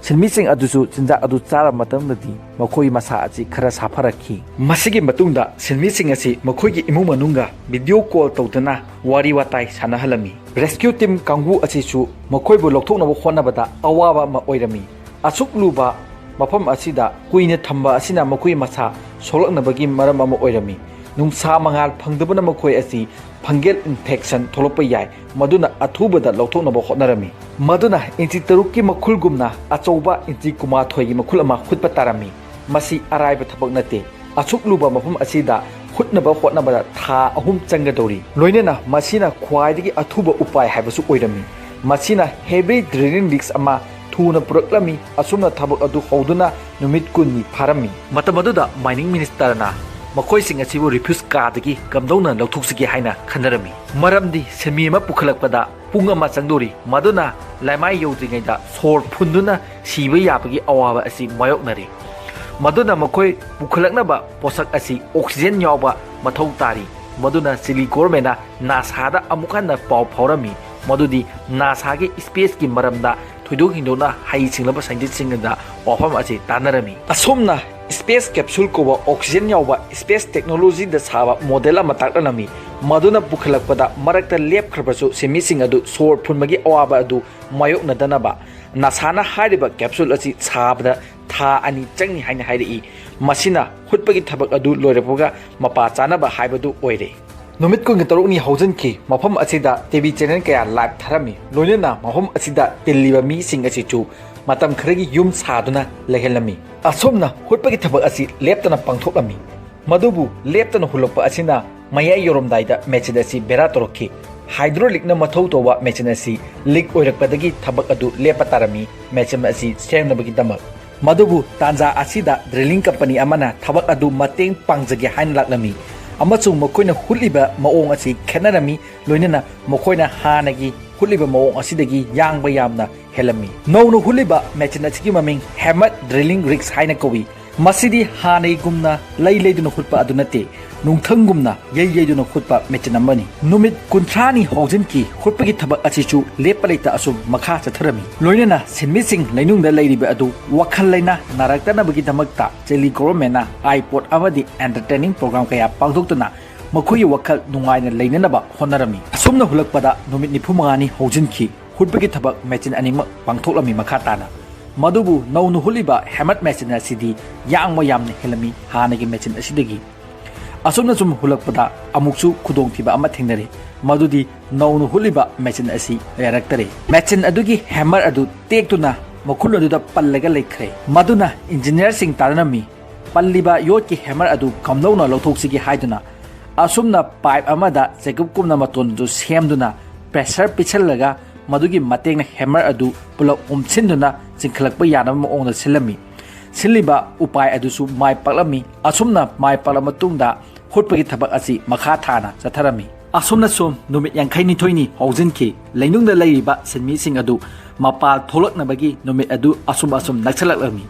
ꯁꯤꯟꯃꯤꯁꯤꯡ ꯑꯗꯨꯁꯨ ꯆꯤꯟꯖꯥꯛ ꯑꯗꯨ ꯆꯥꯔꯕ ꯃꯇꯨꯡꯗꯗꯤ ꯃꯈꯣꯏ ꯃꯁꯥ ꯑꯁꯤ ꯈꯔ ꯁꯥꯐꯔꯛꯈꯤ꯫ ꯃꯁꯤꯒꯤ ꯃꯇꯨꯡꯗ ꯁꯤꯟꯃꯤꯁꯤꯡ ꯑꯁꯤ ꯃꯈꯣꯏꯒꯤ ꯏꯃꯨꯡ ꯃꯅꯨꯡꯒ video call ꯇꯧꯗꯨꯅ ꯋꯥꯔꯤ ꯋꯥꯇꯥꯏ ꯁꯥꯟꯅꯍꯜꯂꯝꯃꯤ꯫ Rescue team ꯀꯥꯡꯕꯨ ꯑꯁꯤꯁꯨ ꯃꯈꯣꯏꯕꯨ ꯂꯧꯊꯣꯛꯅꯕ ꯍꯣꯠꯅꯕꯗ ꯑꯋꯥꯕ ꯑꯃ ꯑꯣꯏꯔꯝꯃꯤ꯫ ꯑꯁꯨꯛ ꯂꯨꯕ ꯃꯐꯝ ꯑꯁꯤꯗ ꯀꯨꯏꯅ ꯊꯝꯕ ꯑꯁꯤꯅ ꯃꯈꯣꯏ ꯃꯁꯥ ꯁꯣꯛꯂꯛꯅꯕꯒꯤ ꯃꯔꯝ ꯑꯃ ꯑꯣꯏꯔꯝꯃꯤ꯫ ꯅꯨꯡꯁꯥ ꯃꯉꯥꯜ ꯐꯪꯗꯕꯅ ꯃꯈꯣꯏ ꯑꯁꯤ fungal infection ꯊꯣꯛꯂꯛꯄ ꯌꯥꯏ, ꯃꯗꯨꯅ ꯑꯊꯨꯕꯗ ꯂꯧꯊꯣꯛꯅꯕ ꯍꯣꯠꯅꯔꯝꯃꯤ꯫ ꯃꯗꯨꯅ ꯏꯟꯆꯤ ꯇꯔꯨꯛꯀꯤ ꯃꯈꯨꯜꯒꯨꯝꯅ ꯑꯆꯧꯕ ꯏꯟꯆꯤ ꯀꯨꯟꯃꯥꯊꯣꯏꯒꯤ ꯃꯈꯨꯜ ꯑꯃ ꯍꯨꯠꯄ ꯇꯥꯔꯝꯃꯤ꯫ ꯃꯁꯤ ꯑꯔꯥꯏꯕ ꯊꯕꯛ ꯅꯠꯇꯦ꯫ ꯑꯁꯨꯛ ꯂꯨꯕ ꯃꯐꯝ ꯑꯁꯤꯗ ꯍꯨꯠꯅꯕ ꯍꯣꯠꯅꯕꯗ ꯊꯥ ꯑꯍꯨꯝ ꯆꯪꯒꯗꯧꯔꯤ꯫ ꯂꯣꯏꯅꯅ ꯃꯁꯤꯅ ꯈ꯭ꯋꯥꯏꯗꯒꯤ ꯑꯊꯨꯕ ꯎꯄꯥꯏ ꯍꯥꯏꯕꯁꯨ ꯑꯣꯏꯔꯝꯃꯤ꯫ ꯃꯁꯤꯅ heavy drilling rigs ꯑꯃ ꯊꯨꯅ ꯄꯨꯔꯛꯂꯝꯃꯤ꯫ ꯑꯁꯨꯝꯅ ꯊꯕꯛ ꯑꯗꯨ ꯍꯧꯗꯨꯅ ꯅꯨꯃꯤꯠ ꯀꯨꯟꯅꯤ ꯐꯥꯔꯝꯃꯤ꯫ ꯃꯇꯝ ꯑꯗꯨꯗ mining ministerꯅ ꯃꯈꯣꯏꯁꯤꯡ ꯑꯁꯤꯕꯨ refuge ꯀꯥꯗꯒꯤ ꯀꯝꯗꯧꯅ ꯂꯧꯊꯣꯛꯁꯤꯒꯦ ꯍꯥꯏꯅ ꯈꯟꯅꯔꯝꯃꯤ꯫ ꯃꯔꯝꯗꯤ ꯁꯤꯟꯃꯤ ꯑꯃ ꯄꯨꯈꯠꯂꯛꯄꯗ ꯄꯨꯡ ꯑꯃ ꯆꯪꯗꯣꯔꯤ꯫ ꯃꯗꯨꯅ ꯂꯩꯃꯥꯏ ꯌꯧꯗ꯭ꯔꯤꯉꯩꯗ ꯁꯣꯔ ꯐꯨꯟꯗꯨꯅ ꯁꯤꯕ ꯌꯥꯕꯒꯤ ꯑꯋꯥꯕ ꯑꯁꯤ ꯃꯥꯌꯣꯛꯅꯔꯤ꯫ ꯃꯗꯨꯅ ꯃꯈꯣꯏ ꯄꯨꯈꯠꯂꯛꯅꯕ ꯄꯣꯠꯁꯛ ꯑꯁꯤ oxygen ꯌꯥꯎꯕ ꯃꯊꯧ ꯇꯥꯔꯤ꯫ ꯃꯗꯨꯅ ꯆꯤꯂꯤ governmentꯅ NASAꯗ ꯑꯃꯨꯛ ꯍꯟꯅ ꯄꯥꯎ ꯐꯥꯎꯔꯝꯃꯤ, ꯃꯗꯨꯗꯤ NASAꯒꯤ spaceꯀꯤ ꯃꯔꯝꯗ ꯊꯣꯏꯗꯣꯛ ꯍꯦꯟꯗꯣꯛꯅ ꯍꯩꯁꯤꯡꯂꯕ scientistꯁꯤꯡꯗ ꯋꯥꯐꯝ ꯑꯁꯤ ꯇꯥꯟꯅꯔꯝꯃꯤ꯫ ꯑꯁꯨꯝꯅ space capsule ꯀꯧꯕ oxygen ꯌꯥꯎꯕ space technologyꯗ ꯁꯥꯕ model ꯑꯃ ꯇꯥꯛꯂꯝꯃꯤ꯫ ꯃꯗꯨꯅ ꯄꯨꯈꯠꯂꯛꯄꯗ ꯃꯔꯛꯇ ꯂꯦꯞꯈ꯭ꯔꯕꯁꯨ ꯁꯤꯟꯃꯤꯁꯤꯡ ꯑꯗꯨ ꯁꯣꯔ ꯐꯨꯟꯕꯒꯤ ꯑꯋꯥꯕ ꯑꯗꯨ ꯃꯥꯌꯣꯛꯅꯗꯅꯕ NASAꯅ ꯍꯥꯏꯔꯤꯕ capsule ꯑꯁꯤ ꯁꯥꯕꯗ ꯊꯥ ꯑꯅꯤ ꯆꯪꯏ ꯍꯥꯏꯅ ꯍꯥꯏꯔꯛꯏ꯫ ꯃꯁꯤꯅ ꯍꯨꯠꯄꯒꯤ ꯊꯕꯛ ꯑꯗꯨ ꯂꯣꯏꯔꯛꯄꯒ ꯃꯄꯥ ꯆꯥꯅꯕ ꯍꯥꯏꯕꯗꯨ ꯑꯣꯏꯔꯦ꯫ ꯅꯨꯃꯤꯠ ꯀꯨꯟꯒ ꯇꯔꯨꯛꯅꯤ ꯍꯧꯖꯤꯟꯈꯤ꯫ ꯃꯐꯝ ꯑꯁꯤꯗ TV channel ꯀꯌꯥ live ꯊꯥꯔꯝꯃꯤ꯫ ꯂꯣꯏꯅꯅ ꯃꯐꯝ ꯑꯁꯤꯗ ꯇꯤꯜꯂꯤꯕ ꯃꯤꯁꯤꯡ ꯑꯁꯤꯁꯨ ꯃꯇꯝ ꯈꯔꯒꯤ ꯌꯨꯝ ꯁꯥꯗꯨꯅ ꯂꯩꯍꯜꯂꯝꯃꯤ꯫ ꯑꯁꯨꯝꯅ ꯍꯨꯠꯄꯒꯤ ꯊꯕꯛ ꯑꯁꯤ ꯂꯦꯞꯇꯅ ꯄꯥꯡꯊꯣꯛꯂꯝꯃꯤ꯫ ꯃꯗꯨꯕꯨ ꯂꯦꯞꯇꯅ ꯍꯨꯜꯂꯛꯄ ꯑꯁꯤꯅ ꯃꯌꯥꯏ ꯌꯧꯔꯝꯗꯥꯏꯗ machine ꯑꯁꯤ ꯕꯦꯔꯥ ꯇꯧꯔꯛꯈꯤ꯫ Hydraulicꯅ ꯃꯊꯧ ꯇꯧꯕ machine ꯑꯁꯤ leak ꯑꯣꯏꯔꯛꯄꯗꯒꯤ ꯊꯕꯛ ꯑꯗꯨ ꯂꯦꯞꯄ ꯇꯥꯔꯝꯃꯤ꯫ Machine ꯑꯁꯤ ꯁꯦꯝꯅꯕꯒꯤꯗꯃꯛ ꯃꯗꯨꯕꯨ ꯇꯥꯟꯖꯥ ꯑꯁꯤꯗ drilling company ꯑꯃꯅ ꯊꯕꯛ ꯑꯗꯨ ꯃꯇꯦꯡ ꯄꯥꯡꯖꯒꯦ ꯍꯥꯏꯅ ꯂꯥꯛꯂꯝꯃꯤ, ꯑꯃꯁꯨꯡ ꯃꯈꯣꯏꯅ ꯍꯨꯠꯂꯤꯕ ꯃꯑꯣꯡ ꯑꯁꯤ ꯈꯦꯠꯅꯔꯝꯃꯤ, ꯂꯣꯏꯅꯅ ꯃꯈꯣꯏꯅ ꯍꯥꯟꯅꯒꯤ ꯍꯨꯠꯂꯤꯕ ꯃꯑꯣꯡ ꯑꯁꯤꯗꯒꯤ ꯌꯥꯡꯕ ꯌꯥꯝꯅ ꯍꯦꯜꯂꯝꯃꯤ꯫ ꯅꯧꯅ ꯍꯨꯠꯂꯤꯕ machine ꯑꯁꯤꯒꯤ ꯃꯃꯤꯡ Hammer Drilling Rigs ꯍꯥꯏꯅ ꯀꯧꯏ꯫ ꯃꯁꯤꯗꯤ ꯍꯥꯟꯅꯒꯤꯒꯨꯝꯅ ꯂꯩ ꯂꯩꯗꯨꯅ ꯍꯨꯠꯄ ꯑꯗꯨ ꯅꯠꯇꯦ, ꯅꯨꯡꯊꯪꯒꯨꯝꯅ ꯌꯩ ꯌꯩꯗꯨꯅ ꯍꯨꯠꯄ machine ꯑꯃꯅꯤ꯫ ꯅꯨꯃꯤꯠ ꯀꯨꯟꯊ꯭ꯔꯥꯅꯤ ꯍꯧꯖꯤꯟꯈꯤ꯫ ꯍꯨꯠꯄꯒꯤ ꯊꯕꯛ ꯑꯁꯤꯁꯨ ꯂꯦꯞꯄ ꯂꯩꯇ ꯑꯁꯨꯝ ꯃꯈꯥ ꯆꯠꯊꯔꯝꯃꯤ꯫ ꯂꯣꯏꯅꯅ ꯁꯤꯟꯃꯤꯁꯤꯡ ꯂꯩꯅꯨꯡꯗ ꯂꯩꯔꯤꯕ ꯑꯗꯨ ꯋꯥꯈꯜ ꯂꯩꯅꯥ ꯅꯥꯔꯛꯇꯅꯕꯒꯤꯗꯃꯛꯇ ꯆꯤꯂꯤ governmentꯅ ꯏꯄꯣꯠ ꯑꯃꯗꯤ entertaining program ꯀꯌꯥ ꯄꯥꯡꯊꯣꯛꯇꯨꯅ ꯃꯈꯣꯏꯒꯤ ꯋꯥꯈꯜ ꯅꯨꯡꯉꯥꯏꯅ ꯂꯩꯅꯅꯕ ꯍꯣꯠꯅꯔꯝꯃꯤ꯫ ꯑꯁꯨꯝꯅ ꯍꯨꯜꯂꯛꯄꯗ ꯅꯨꯃꯤꯠ ꯅꯤꯐꯨ ꯃꯉꯥꯅꯤ ꯍꯧꯖꯤꯟꯈꯤ꯫ ꯍꯨꯠꯄꯒꯤ ꯊꯕꯛ machine ꯑꯅꯤꯃꯛ ꯄꯥꯡꯊꯣꯛꯂꯝꯃꯤ꯫ ꯃꯈꯥ ꯇꯥꯅ ꯃꯗꯨꯕꯨ ꯅꯧꯅ ꯍꯨꯠꯂꯤꯕ hammer machine ꯑꯁꯤꯗꯤ ꯌꯥꯡꯕ ꯌꯥꯝꯅ ꯍꯦꯜꯂꯝꯃꯤ ꯍꯥꯟꯅꯒꯤ machine ꯑꯁꯤꯗꯒꯤ꯫ ꯑꯁꯨꯝꯅ ꯁꯨꯝ ꯍꯨꯜꯂꯛꯄꯗ ꯑꯃꯨꯛꯁꯨ ꯈꯨꯗꯣꯡꯊꯤꯕ ꯑꯃ ꯊꯦꯡꯅꯔꯦ, ꯃꯗꯨꯗꯤ ꯅꯧꯅ ꯍꯨꯠꯂꯤꯕ machine ꯑꯁꯤ ꯌꯥꯔꯛꯇꯔꯦ꯫ Machine ꯑꯗꯨꯒꯤ hammer ꯑꯗꯨ ꯇꯦꯛꯇꯨꯅ ꯃꯈꯨꯟ ꯑꯗꯨꯗ ꯄꯜꯂꯒ ꯂꯩꯈ꯭ꯔꯦ꯫ ꯃꯗꯨꯅ engineerꯁꯤꯡ ꯇꯥꯟꯅꯔꯝꯃꯤ꯫ ꯄꯜꯂꯤꯕ ꯌꯣꯠꯀꯤ hammer ꯑꯗꯨ ꯀꯝꯗꯧꯅ ꯂꯧꯊꯣꯛꯁꯤꯒꯦ ꯍꯥꯏꯗꯨꯅ꯫ ꯑꯁꯨꯝꯅ pipe ꯑꯃꯗ ꯆꯦꯒꯞꯀꯨꯝꯅ ꯃꯇꯣꯟ ꯑꯗꯨ ꯁꯦꯝꯗꯨꯅ pressure ꯄꯤꯁꯜꯂꯒ ꯃꯗꯨꯒꯤ ꯃꯇꯦꯡꯅ hammer ꯑꯗꯨ ꯄꯨꯂꯞ ꯎꯝꯁꯤꯟꯗꯨꯅ ꯆꯤꯡꯈꯠꯂꯛꯄ ꯌꯥꯅꯕ ꯃꯑꯣꯡꯗ ꯁꯤꯜꯂꯝꯃꯤ꯫ ꯁꯤꯜꯂꯤꯕ ꯎꯄꯥꯏ ꯑꯗꯨꯁꯨ ꯃꯥꯏ ꯄꯥꯛꯂꯝꯃꯤ꯫ ꯑꯁꯨꯝꯅ ꯃꯥꯏ ꯄꯥꯛꯂꯕ ꯃꯇꯨꯡꯗ ꯍꯨꯠꯄꯒꯤ ꯊꯕꯛ ꯑꯁꯤ ꯃꯈꯥ ꯊꯥꯅ ꯆꯠꯊꯔꯝꯃꯤ꯫ ꯑꯁꯨꯝꯅ ꯁꯨꯝ ꯅꯨꯃꯤꯠ ꯌꯥꯡꯈꯩꯅꯤꯊꯣꯏꯅꯤ ꯍꯧꯖꯤꯟꯈꯤ꯫ ꯂꯩꯅꯨꯡꯗ ꯂꯩꯔꯤꯕ ꯁꯤꯟꯃꯤꯁꯤꯡ ꯑꯗꯨ ꯃꯄꯥꯜ ꯊꯣꯛꯂꯛꯅꯕꯒꯤ ꯅꯨꯃꯤꯠ ꯑꯗꯨ ꯑꯁꯨꯝ ꯑꯁꯨꯝ ꯅꯛꯁꯤꯜꯂꯛꯂꯝꯃꯤ꯫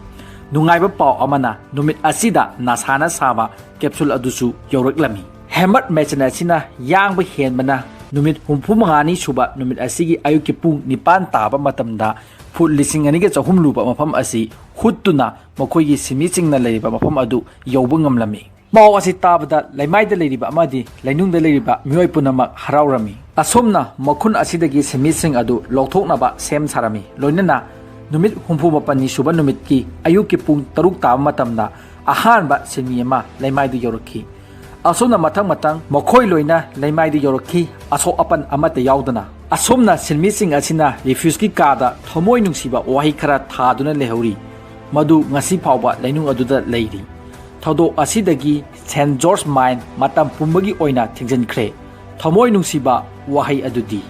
ꯅꯨꯡꯉꯥꯏꯕ ꯄꯥꯎ ꯑꯃꯅ, ꯅꯨꯃꯤꯠ ꯑꯁꯤꯗ NASAꯅ ꯁꯥꯕ capsule ꯑꯗꯨꯁꯨ ꯌꯧꯔꯛꯂꯝꯃꯤ꯫ Hammer machine ꯑꯁꯤꯅ ꯌꯥꯡꯕ ꯍꯦꯟꯕꯅ ꯅꯨꯃꯤꯠ ꯍꯨꯝꯐꯨ ꯃꯉꯥꯅꯤ ꯁꯨꯕ ꯅꯨꯃꯤꯠ ꯑꯁꯤꯒꯤ ꯑꯌꯨꯛꯀꯤ ꯄꯨꯡ ꯅꯤꯄꯥꯟ ꯇꯥꯕ ꯃꯇꯝꯗ ꯐꯨꯠ ꯂꯤꯁꯤꯡ ꯑꯅꯤꯒ ꯆꯍꯨꯝ ꯂꯨꯕ ꯃꯐꯝ ꯑꯁꯤ ꯍꯨꯠꯇꯨꯅ ꯃꯈꯣꯏꯒꯤ ꯁꯤꯟꯃꯤꯁꯤꯡꯅ ꯂꯩꯔꯤꯕ ꯃꯐꯝ ꯑꯗꯨ ꯌꯧꯕ ꯉꯝꯂꯝꯃꯤ꯫ ꯄꯥꯎ ꯑꯁꯤ ꯇꯥꯕꯗ ꯂꯩꯃꯥꯏꯗ ꯂꯩꯔꯤꯕ ꯑꯃꯗꯤ ꯂꯩꯅꯨꯡꯗ ꯂꯩꯔꯤꯕ ꯃꯤꯑꯣꯏ ꯄꯨꯝꯅꯃꯛ ꯍꯔꯥꯎꯔꯝꯃꯤ꯫ ꯑꯁꯨꯝꯅ ꯃꯈꯨꯟ ꯑꯁꯤꯗꯒꯤ ꯁꯤꯟꯃꯤꯁꯤꯡ ꯑꯗꯨ ꯂꯧꯊꯣꯛꯅꯕ ꯁꯦꯝ ꯁꯥꯔꯝꯃꯤ꯫ ꯂꯣꯏꯅꯅ ꯅꯨꯃꯤꯠ ꯍꯨꯝꯐꯨ ꯃꯥꯄꯟꯅꯤ ꯁꯨꯕ ꯅꯨꯃꯤꯠꯀꯤ ꯑꯌꯨꯛꯀꯤ ꯄꯨꯡ ꯇꯔꯨꯛ ꯇꯥꯕ ꯃꯇꯝꯗ ꯑꯍꯥꯟꯕ ꯁꯤꯟꯃꯤ ꯑꯃ ꯂꯩꯃꯥꯏꯗ ꯌꯧꯔꯛꯈꯤ꯫ ꯑꯁꯨꯝꯅ ꯃꯊꯪ ꯃꯊꯪ ꯃꯈꯣꯏ ꯂꯣꯏꯅ ꯂꯩꯃꯥꯏꯗ ꯌꯧꯔꯛꯈꯤ, ꯑꯁꯣꯛ ꯑꯄꯟ ꯑꯃꯠꯇ ꯌꯥꯎꯗꯅ꯫ ꯑꯁꯨꯝꯅ ꯁꯤꯟꯃꯤꯁꯤꯡ ꯑꯁꯤꯅ refugeꯀꯤ ꯀꯥꯗ ꯊꯃꯣꯏ ꯅꯨꯡꯁꯤꯕ ꯋꯥꯍꯩ ꯈꯔ ꯊꯥꯗꯨꯅ ꯂꯩꯍꯧꯔꯤ, ꯃꯗꯨ ꯉꯁꯤ ꯐꯥꯎꯕ ꯂꯩꯅꯨꯡ ꯑꯗꯨꯗ ꯂꯩꯔꯤ꯫ ꯊꯧꯗꯣꯛ ꯑꯁꯤꯗꯒꯤ Saint George Mine ꯃꯇꯝ ꯄꯨꯝꯕꯒꯤ ꯑꯣꯏꯅ ꯊꯤꯡꯖꯤꯟꯈ꯭ꯔꯦ꯫ ꯊꯃꯣꯏ ꯅꯨꯡꯁꯤꯕ ꯋꯥꯍꯩ ꯑꯗꯨꯗꯤ꯫